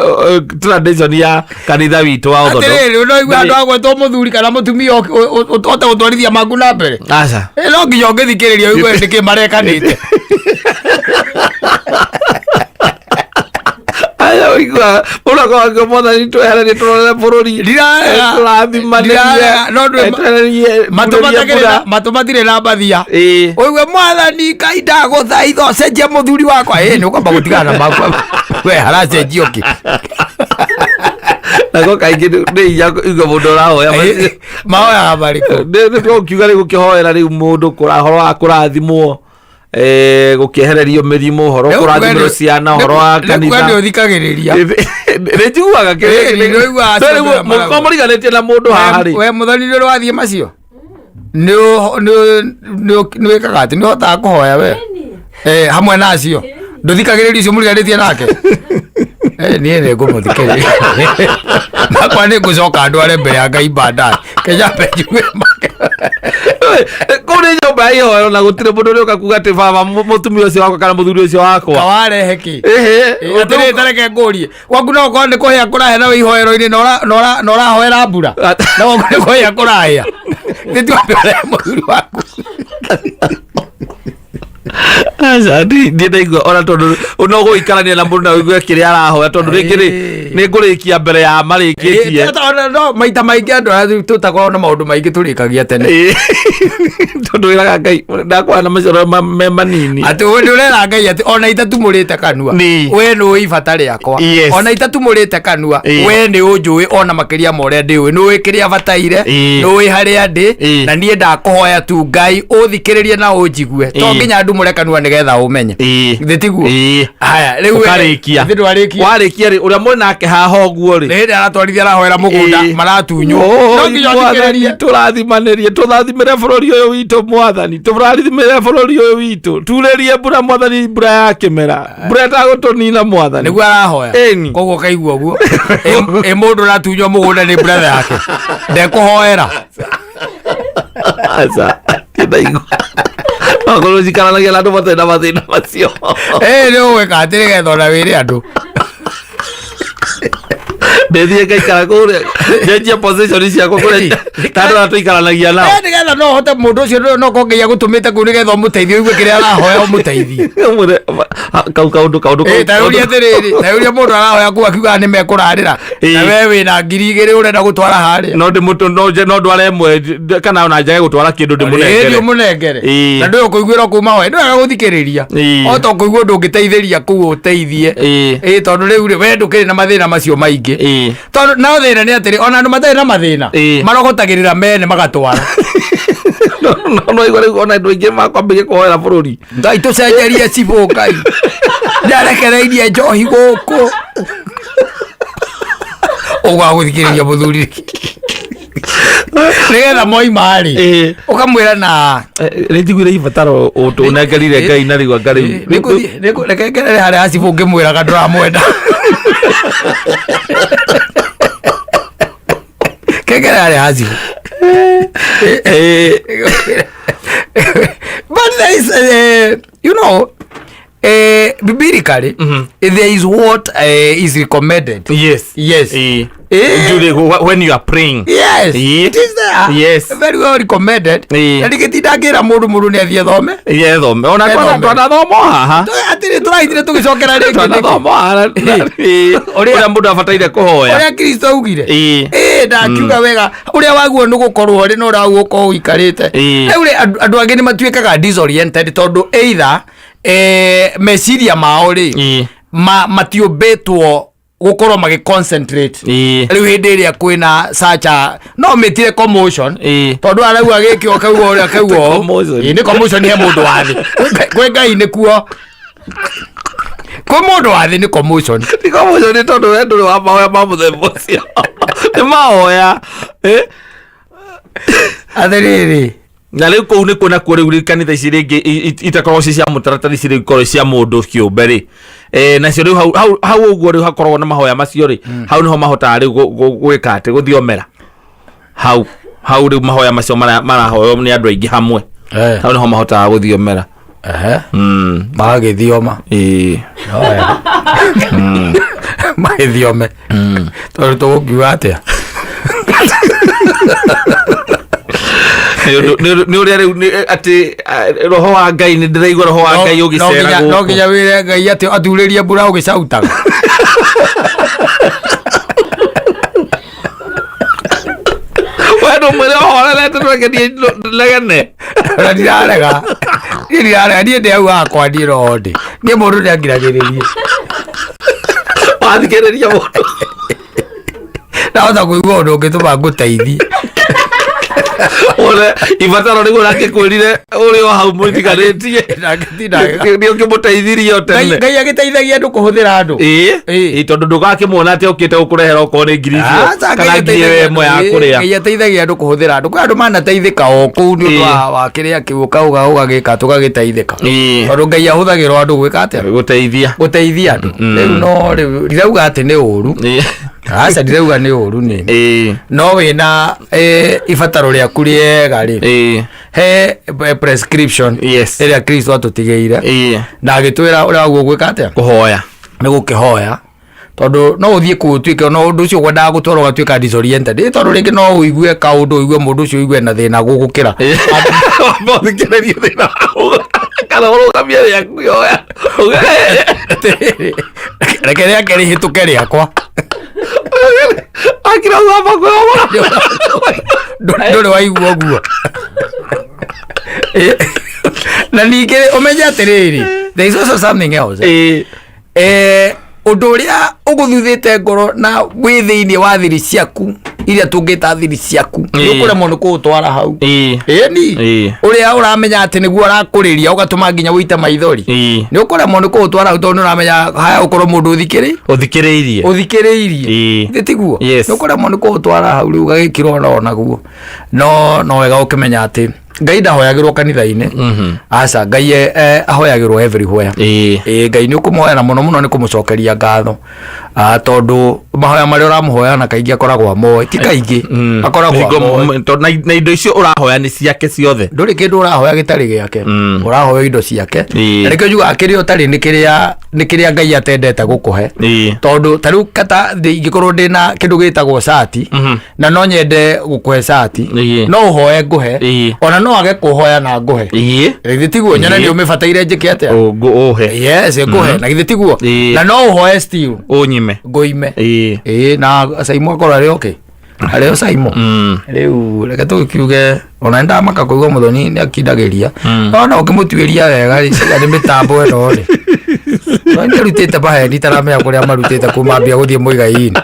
tradition ya kanitha witũ wa Orthodox. Atĩrĩrĩ, no igua andũ agwetwo mũthuri kana mũtumia ũhote gũtwarithia maku na mbere. Aca. No nginya ũngĩthikĩrĩria ũigue nĩkĩ marekanĩte. Aya ũigua mũndũ akoragwo akiuga, mwathani twehererie tũrorere bũrũri Ndirarega. tũrathimanĩrie Ndirarega, no ndwĩ- twehererie Matũ matakĩrĩ na- matũ matirĩ na mbathia. Ĩĩ. Ũigue mwathani Ngai ndagũthaitha ũcenjie mũthuri wakwa. Ĩ nĩ ũkwamba gũtigana na makwa. We haracenjio kĩ? Nako kaingĩ nĩ inya igua mũndũ ũrahoya Ĩ, Mahoyaga marĩkũ? nĩ tũkiuga rĩu gũkĩhoera rĩu mũndũ ũhoro wa kũrathimwo gũkĩehererio mĩrimũ ũhoro kũrathimĩrwo ciana ũhoro wa kanitha nĩ ũthikagĩrĩria. Nĩ njiguaga Ĩ, nĩ ũiguaga acio andũ arĩa marauga. mũriganĩtie na mũndũ haha rĩ We mũthoni nĩ ũrathiĩ macio? Nĩ ũ- nĩ nĩ- nĩ wĩkaga atĩ nĩ ũhotaga kũhoya we? Hamwe na acio ndũthikagĩrĩria ũcio mũriganĩtie nake. Niĩ nĩ ngũmũthikĩrĩria makwa nĩ ngũcoka ndware mbere ya Ngai baadaye kenya mbe njuge make. Kũu nĩ nyũmba ya ihoero na gũtirĩ mũndũ ũrĩũka kuga atĩ baba mũtumia ũcio wakwa kana mũthuri ũcio wakwa. Kawarehe kĩ? Ĩhĩ. Atĩrĩ, tareke ngũrie, gwaku no ũkorwo nĩ kũhĩa kũrahĩa na wĩ ihoero-inĩ na na ũrahoera mbura na gwaku nĩ kũhĩa kũrahĩa nĩ tuambe ũrehe mũthuri waku. Aca, ndiĩ ndaigua ona tondũ no gũikarania na mũndũ na ũigue kĩrĩa arahoya tondũ rĩngĩ rĩ nĩ ngũrĩkia mbere ya marĩkĩtie. No maita maingĩ andũ arĩa tũtakoragwo na maũndũ maingĩ tũrĩkagia tene. Tondũ wĩraga Ngai ndakwana maciaro me manini. Atĩ we nĩ ũrera Ngai atĩ ona itatumũrĩte kanua we nĩ ũĩ ibata rĩakwa. Ona itatumũrĩte kanua we nĩ ũnjũĩ ona makĩria ma ũrĩa ndĩũĩ, nĩ ũĩ kĩrĩa bataire, nĩ ũĩ harĩa ndĩ, na niĩ ndakũhoya tu Ngai ũthikĩrĩrie na ũnjigue, to nginya ndumũre kanua nĩgetha ũmenye. Githĩ tiguo? Ĩĩ. Haya, rĩu we- Ũkarĩkia. Githĩ ndwarĩkia? Warĩkia rĩ ũrĩa mwĩ nake haha ũguo rĩ Nĩ hĩndĩ aratwarithia arahoera mũgũnda maratunywo. No nginya ũthikĩrĩrie. Tũrathimanĩrie tũrathimĩre bũrũri ũyũ witũ mwathani tũrathimĩre bũrũri ũyũ witũ turĩrie mbura mwathani mbura ya kĩmera mbura ĩtagũtũnina mwathani. Nĩguo arahoya. Ĩni. Koguo kaigua ũguo. Ĩ mũndũ ũratunywo mũgũnda nĩ brother yake ndekũhoera. Aca, ndaigua akorwo cikaranagia na andũ matarĩ na mathĩna macio. Ĩ nĩ ũgwĩka atĩ nĩgetha ona wĩre andũ. Ndĩthiĩ ngaikara kũrĩa njenjie position ciakwa kũrĩa ta andũ arĩa tũikaranagia nao. Nĩgetha no hote mũndũ ũcio no korwo Ngai agũtũmĩte kũu nĩgetha ũmũteithie ũigue kĩrĩa arahoya ũmũteithie. Ũmwĩre, kau kaũndũ kaũndũ kau- Ta ũria atĩrĩrĩ, ta ũria mũndũ arahoya kũu akiugaga nĩ mekũrarĩra na we wĩna 2000 ũrenda gũtwara harĩa. No ndĩmũtũ no nje no ndware ĩmwe kana ona njage gũtwara kĩndũ Ĩĩ, ndĩmũnengere. ũmũnengere. Na ndũĩ ũkũiguĩra kũu mahoya ndwega gũthikĩrĩria o ta ũkũigua ũndũ ũngĩteithĩria kũu ũteithie. Ĩĩ, tondũ rĩu rĩ we ndũkĩrĩ na mathĩna macio maingĩ tondũ no thĩna nĩ atĩrĩ ona andũ matarĩ na mathĩna marogotagĩrĩra mene magatwara. No igua rĩu ona andũ aingĩ makwambĩrĩria kũhoera bũrũri. Ngai tũcenjerie cibũ, Ngai nĩarekereirie njohi gũkũ ũguo agũthikĩrĩria mũthuri nĩgetha moima rĩ ũkamwĩra na Nĩ njiguire ibataro ũnengerire Ngai na rĩu anga rĩu Reke ngerere harĩa acibũ ngĩmwĩraga ndũramwenda kengere harĩa acibũ. But there is biblically there is what is recommended. Yes. During, when you are praying. Yes. It is there. Very well recommended. Na ndigĩtinda ngĩra mũndũ mũndũ nĩ athiĩ thome. Yethome ona Ethome. twanathoma o haha. Atĩrĩ tũrahithire tũgĩcokera rĩngĩ nĩkĩ? Twanathoma o haha ũrĩa mũndũ abataire kũhoya. Ũrĩa Kristo augire. Ĩĩ. Ĩĩ, ndakiuga wega ũrĩa waguo nĩ gũkorwo ũrĩ na ũrĩa waguo gũkorwo ũikarĩte. Rĩu rĩ andũ angĩ nĩ matuĩkaga disoriented tondũ either meciria mao rĩ matiũmbĩtwo gũkorwo magĩ concentrate. Rĩu hĩndĩ ĩrĩa kwĩna such a no mĩtire commotion tondũ arauga gĩkĩ ũkauga ũrĩa akauga ũũ. Commotion. Ĩĩ, nĩ commotion he mũndũ wa thĩ. Kwĩ Ngai nĩkuo kwĩ mũndũ wa thĩ nĩ commotion. Ti commotion nĩ tondũ we ndũrĩ wa mahoya ma mũthemba ũcio nĩ mahoya. Atĩrĩrĩ Na rĩu kũu nĩkuo nakuo rĩu rĩ kanitha ici rĩngĩ itakoragwo ci cia mũtaratara ici rĩu ikoragwo cia mũndũ kĩũmbe rĩ nacio rĩu hau hau hau ũguo rĩu hakoragwo na mahoya macio rĩ hau nĩho mahotaga rĩu gwĩka atĩ gũthiomera hau hau rĩu mahoya macio marahoywo nĩ andũ aingĩ hamwe. Hau nĩho mahotaga gũthiomera. Magagĩthioma. Magĩthiome tondũ tũgũkiuga atĩa? Nĩ ũrĩa rĩu atĩ roho wa Ngai, nĩ ndĩraigua roho wa Ngai ũgĩcera no gũkũ. Nginya wĩre Ngai atĩ aturĩrie mbura ũgĩcautaga. We ndũmwĩre ũhorerete, ndũreke legene. Na ndirarega, niĩ ndirarega, niĩ ndĩ hau hakwa, niĩ no ndĩ niĩ mũndũ nĩ angiragĩrĩrie. Wathikĩrĩria mũndũ. Ndahota kũigua ũndũ ũngĩtũma ngũteithie. Wone ibataro nĩguo nakĩkwĩrire ũrĩ o hau mũtiganĩtie. Ndangĩtinda. Nĩ ũkĩmũteithirie o tene. Ngai agĩteithagia andũ kũhũthĩra andũ. Ĩĩ, tondũ ndũgakĩmuona atĩ okĩte gũkũrehera okorwo nĩ ngiri icio Aca, kana Ngai ngiri ĩyo ateithagia ĩmwe ya andũ. kũrĩa. Ngai ateithagia andũ kũhũthĩra andũ. Kwĩ andũ manateithĩka o kũu nĩ ũndũ wa kĩrĩa kĩu ũkauga ũgagĩka tũgagĩteithĩka. Tondũ Ngai ahũthagĩrwo andũ gwĩka atĩa? Gũteithia. Gũteithia andũ. Rĩu no rĩu ndirauga atĩ nĩ ũru. Aca, ndirauga nĩ ũru nĩ. No wĩna ibataro rĩaku rĩega rĩ, he prescription ĩrĩa Kristo atũtigĩire na agĩtwĩra ũrĩa waguo gwĩka atĩa? Kũhoya. Nĩ gũkĩhoya, tondũ no ũthiĩ kũu ũtuĩke no ũndũ ũcio ũkwendaga gũtwara ũgatuĩka disoriented. Ĩ tondũ rĩngĩ no ũigue kaũndũ, ũigue mũndũ ũcio, ũigue na thĩna gũgũkĩra. Wamba ũthikĩrĩrie thĩna waku kana ũrũgamie rĩaku yoya. Atĩrĩrĩ, reke rĩake rĩhĩtũke rĩakwa. Akira wamba kwĩhoya. Ndũrĩ waigua ũguo. Na ningĩ ũmenye atĩrĩrĩ, there is also something else. Ũndũ ũrĩa ũgũthuthĩte ngoro na wĩ thĩinĩ wa thiri ciaku iria tũngĩta thiri ciaku, nĩ ũkũremwo nĩ kũũtwara hau. Ĩni ũrĩa ũramenya atĩ nĩguo ũrakũrĩria ũgatũma nginya ũite maithori, nĩ ũkũremwo nĩ kũũtwara hau tondũ nĩ ũramenya haya ũkorwo mũndũ ũthikĩrĩ ũthikĩrĩirie. Ũthikĩrĩirie. Githĩ tiguo? Yes. Nĩ ũkũremwo nĩ kũũtwara hau, rĩu ũgagĩkirwo no naguo no wega ũkĩmenya atĩ Ngai ndahoyagĩrwo kanitha-inĩ. Aca, Ngai ahoyagĩrwo everywhere. Ĩĩ, Ngai nĩ ũkũmũhoya na mũno mũno nĩ kũmũcokeria ngatho. Tondũ mahoya marĩa ũramũhoya na kaingĩ akoragwo amoĩ, ti kaingĩ, akoragwo amoĩ. Tondũ na indo icio ũrahoya nĩ ciake ciothe. Ndũrĩ kĩndũ ũrahoya gĩtarĩ gĩake. Ũrahoya indo ciake. Na nĩkĩo njugaga kĩrĩa ũtarĩ nĩ kĩrĩa Ngai atendete gũkũhe. Tondũ ta rĩu kata ingĩkorwo ndĩna kĩndũ gĩtagwo cati na no nyende gũkũhe cati, no ũhoe ngũhe, ona no age kũhoya na ngũhe. Githĩ tiguo? Nyone nĩ ũmĩbataire, njĩke atĩa? Ũhe. Yes, ngũhe. Na githĩ tiguo? Na no ũhoe still ũnyime. Ngũime. Ĩĩ, na Saimo akorwo arĩ okay, arĩ o Saimo. Rĩu reke tũkiuge ona nĩndamaka kũigua Mũthoni nĩ akindagĩria, no no ũkĩmũtuĩria wega rĩ, ciga nĩ mĩtambo ĩno rĩ, no nĩ arutĩte maheni taramenya kũrĩa marutĩte kuma ambia gũthiĩ Mũigai-inĩ.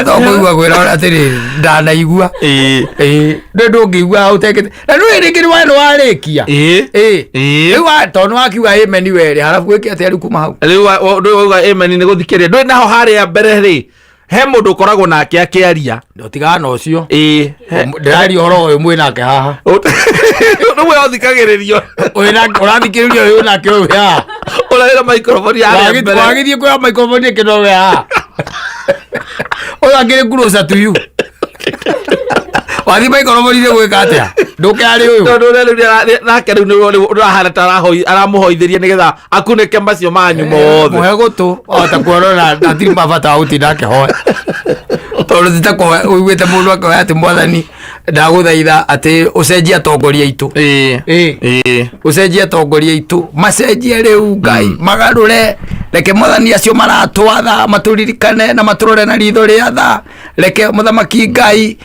To kũigua kwĩra atĩrĩrĩ, ndanaigua. Ĩĩ, ndũ ndũngĩigua ũtekĩte na nĩ rĩngĩ nĩ warĩkia. Ĩĩ. Rĩu tondũ nĩ wakiuga amen werĩ, harabu gwĩke atĩa rĩu kuma hau? Rĩu ndũĩ wauga amen nĩ gũthikĩrĩria, ndũĩ naho harĩa mbere rĩ he mũndũ ũkoragwo nake akĩaria. Ndũtigana na ũcio. Ĩĩ. Ndĩraria ũhoro ũyũ mwĩ nake haha. Rĩu we ũthikagĩrĩrio. Ũrathikĩrĩria ũyũ nake ũyũ haha. Ũrarĩra microphone harĩa mbere. Wagĩthiĩ kuoya microphone ĩkĩ nowe haha, ũyũ akĩrĩ closer to you. Wathiĩ microphone inĩ gwĩka atĩa? Ndũke harĩ ũyũ. Tondũ ũrĩa rĩu nake rĩu nĩwe rĩu ũrahana ta aramũhoithĩria nĩgetha akunĩke macio manyu mothe. Mũhe gũtũ wahota kuona hatirĩ mabata wa gũtinda akĩhoya, tondũ ti ta kũhoya ũiguĩte mũndũ akĩhoya atĩ Mwathani, ndagũthaitha atĩ ũcenjie atongoria aitũ. Ĩĩ. Ũcenjie atongoria aitũ, macenjie rĩu Ngai, magarũre, reke Mwathani acio maratwatha matũririkane na matũrore na ritho rĩa tha, reke mũthamaki Ngai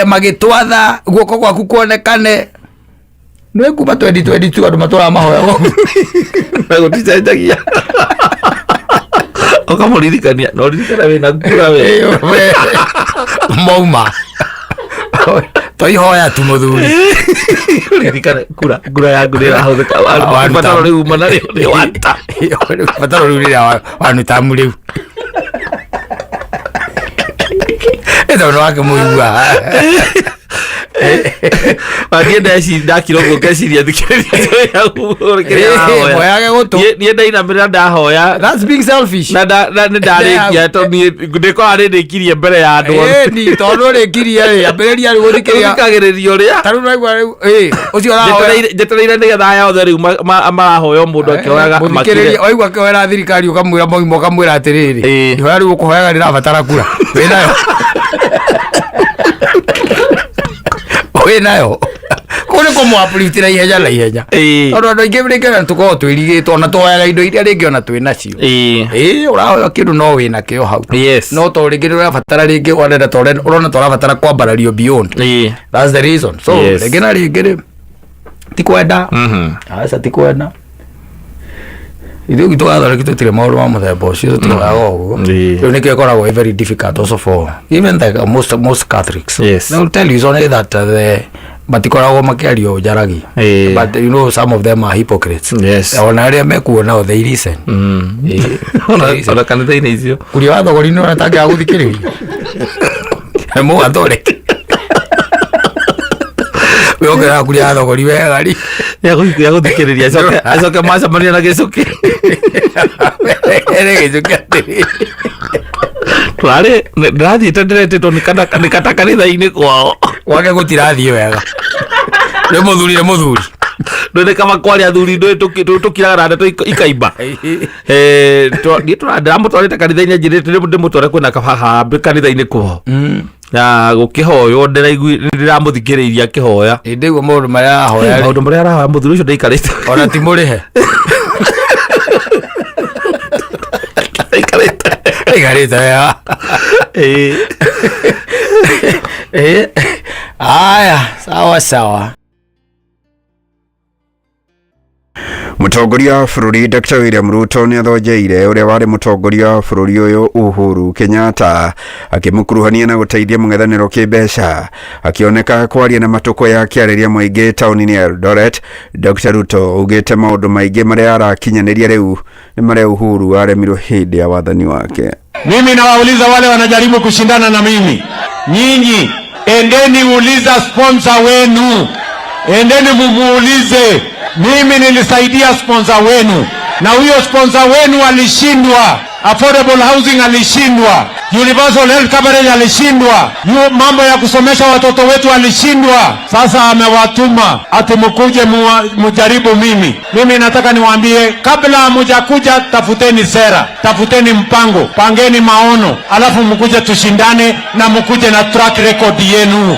magĩtwatha guoko gwaku kuonekane. Nĩ kuma 2022 andũ matũraga mahoya. Na gũticenjagia, ũkamũririkania na ũririkane wĩna kura we. Mauma toihoya tu mũthuri. Ririkane kura yaku nĩ ĩrahũthĩka. Bataro rĩu uma narĩo nĩ wata. Bataro rĩu rĩrĩa wanutamu rĩu ĩtondũ nĩ wakĩmũigua. Niĩ ndeci ndakira ũguo ngeciria thikĩrĩria Eh, hoyage gũtũ. Niĩ ndainamĩrĩra ndahoya. That's being selfish. Na nĩ ndarĩkia tondũ niĩ ndĩkoraga nĩ ndĩkirie mbere ya andũ othe. Ĩni tondũ ũrĩkirie rĩ, ambĩrĩria rĩu gũthikĩrĩria. Thikagĩrĩria ũrĩa Ta rĩu naigua rĩu, ĩ, ũcio ũrahoya. Njetereire nĩgetha aya othe rĩu marahoya o mũndũ akĩhoyaga Mũthikĩrĩria makire. waigua akĩhoera thirikari ũkamwĩra moima ũkamwĩra atĩrĩrĩ, ihoya rĩu ũkũhoyaga rĩrabatara kura wĩnayo wĩnayo kũu nĩ kũmũaplitira ihenya na ihenya, tondũ andũ aingĩ rĩngĩ ona tũkoragwo twĩrigĩtwo ona tũhoyaga indo iria rĩngĩ ona twĩ nacio. Ĩĩ, ũrahoya kĩndũ no wĩna kĩo hau, no to rĩngĩ nĩ ũrabatara rĩngĩ ũrenda ta ũrona ta ũrabatara kwambarario beyond. That's the reason. So rĩngĩ na rĩngĩ rĩ ti kwenda, aca ti kwenda. Ithuĩ gwitũ gathoreki tũtirĩ maũndũ ma mũthemba ũcio, tũtihoyaga ũguo. Rĩu nĩkĩo ĩkoragwo ĩ very difficult also for even the most Catholics. They will tell you it's only that the matikoragwo makĩaria njaragia, but you know some of them are hypocrites. Ona arĩa mekuo nao they listen. They listen. Ona kanitha-inĩ icio. Kuria wa thogori nĩ ũratangĩaga gũthikĩrĩria mũgathoreki wĩongerera kuria wa thogori wega ri. Ya gũthikĩrĩria acoke macemania na gĩcũkĩ. Ere gĩcũkĩ atĩrĩ. Tũrarĩ ndĩrathiĩte ndĩretĩtwo nĩ kata kanitha-inĩ kwao. Gwake gũtirathiĩ wega nĩ mũthuri nĩ mũthuri. Ndũĩ nĩ kaba kwaria athuri, ndũĩ tũkiraga na ndeto ikaimba. Niĩ ndĩramũtwarĩte kanitha-inĩ anjĩrĩte ndĩmũtware kwĩna kaharambĩ kanitha-inĩ kwao na gũkĩhoywo ndĩramũthikĩrĩirie akĩhoya. Ĩndĩ guo maũndũ marĩa arahoya rĩ, Maũndũ marĩa arahoya mũthuri ũcio ndaikarĩte. Ona ti mũrĩhe. Ndaikarĩte. Aikarĩte wega. Aya, sawa sawa. Mũtongoria wa bũrũri Dr. William Ruto nĩ athonjeire ũrĩa warĩ mũtongoria wa bũrũri ũyũ Uhuru Kenyatta akĩmũkuruhania na gũteithia mũng'ethanĩro kĩmbeca. Akĩoneka kwaria na matũkũya akĩarĩria mũingĩ taũni-inĩ ya Eldoret, Dr. Ruto augĩte maũndũ maingĩ marĩa arakinyanĩria rĩu nĩ marĩa Uhuru aremirwo hĩndĩ ya wathani wake. Mimi nawauliza wale wanajaribu kushindana na mimi, nyinyi endeni uliza sponsor wenu, endeni mumuulize, mimi nilisaidia sponsor wenu na huyo sponsor wenu alishindwa, affordable housing alishindwa, universal health coverage alishindwa, mambo ya kusomesha watoto wetu alishindwa. Sasa amewatuma ati mkuje mujaribu mimi. Mimi nataka niwaambie, kabla hamujakuja, tafuteni sera, tafuteni mpango, pangeni maono, alafu mkuje tushindane na mkuje na track record yenu.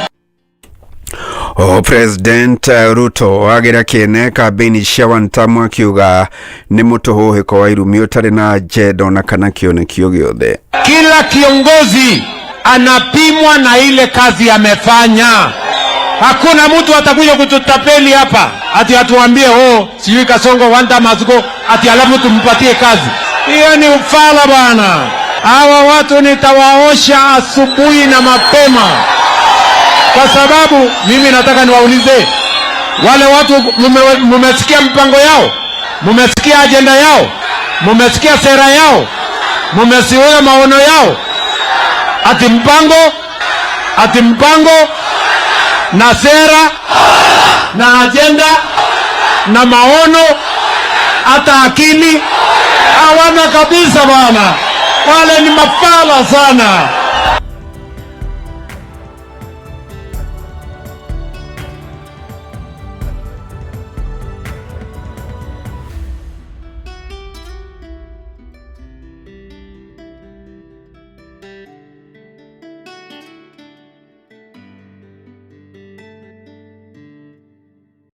O President Ruto agera kĩene kambĩini cia Wantamu akiuga nĩ mũtũhũhĩko wa irumi ũtarĩ na agenda ona kana kĩoneki o gĩothe. Kila kiongozi anapimwa na ile kazi amefanya. Hakuna mtu atakuja kututapeli hapa ati atuambie, oh, sijui Kasongo one time must go, ati alafu tumpatie kazi. Hiyo ni ufala bwana. Hawa watu nitawaosha asubuhi na mapema, kwa sababu mimi nataka niwaulize wale watu, mumesikia mpango yao, mumesikia ajenda yao, mumesikia sera yao, mumesikia maono yao, ati mpango na sera na ajenda na maono, hata akili hawana kabisa bwana. Wale ni mafala sana.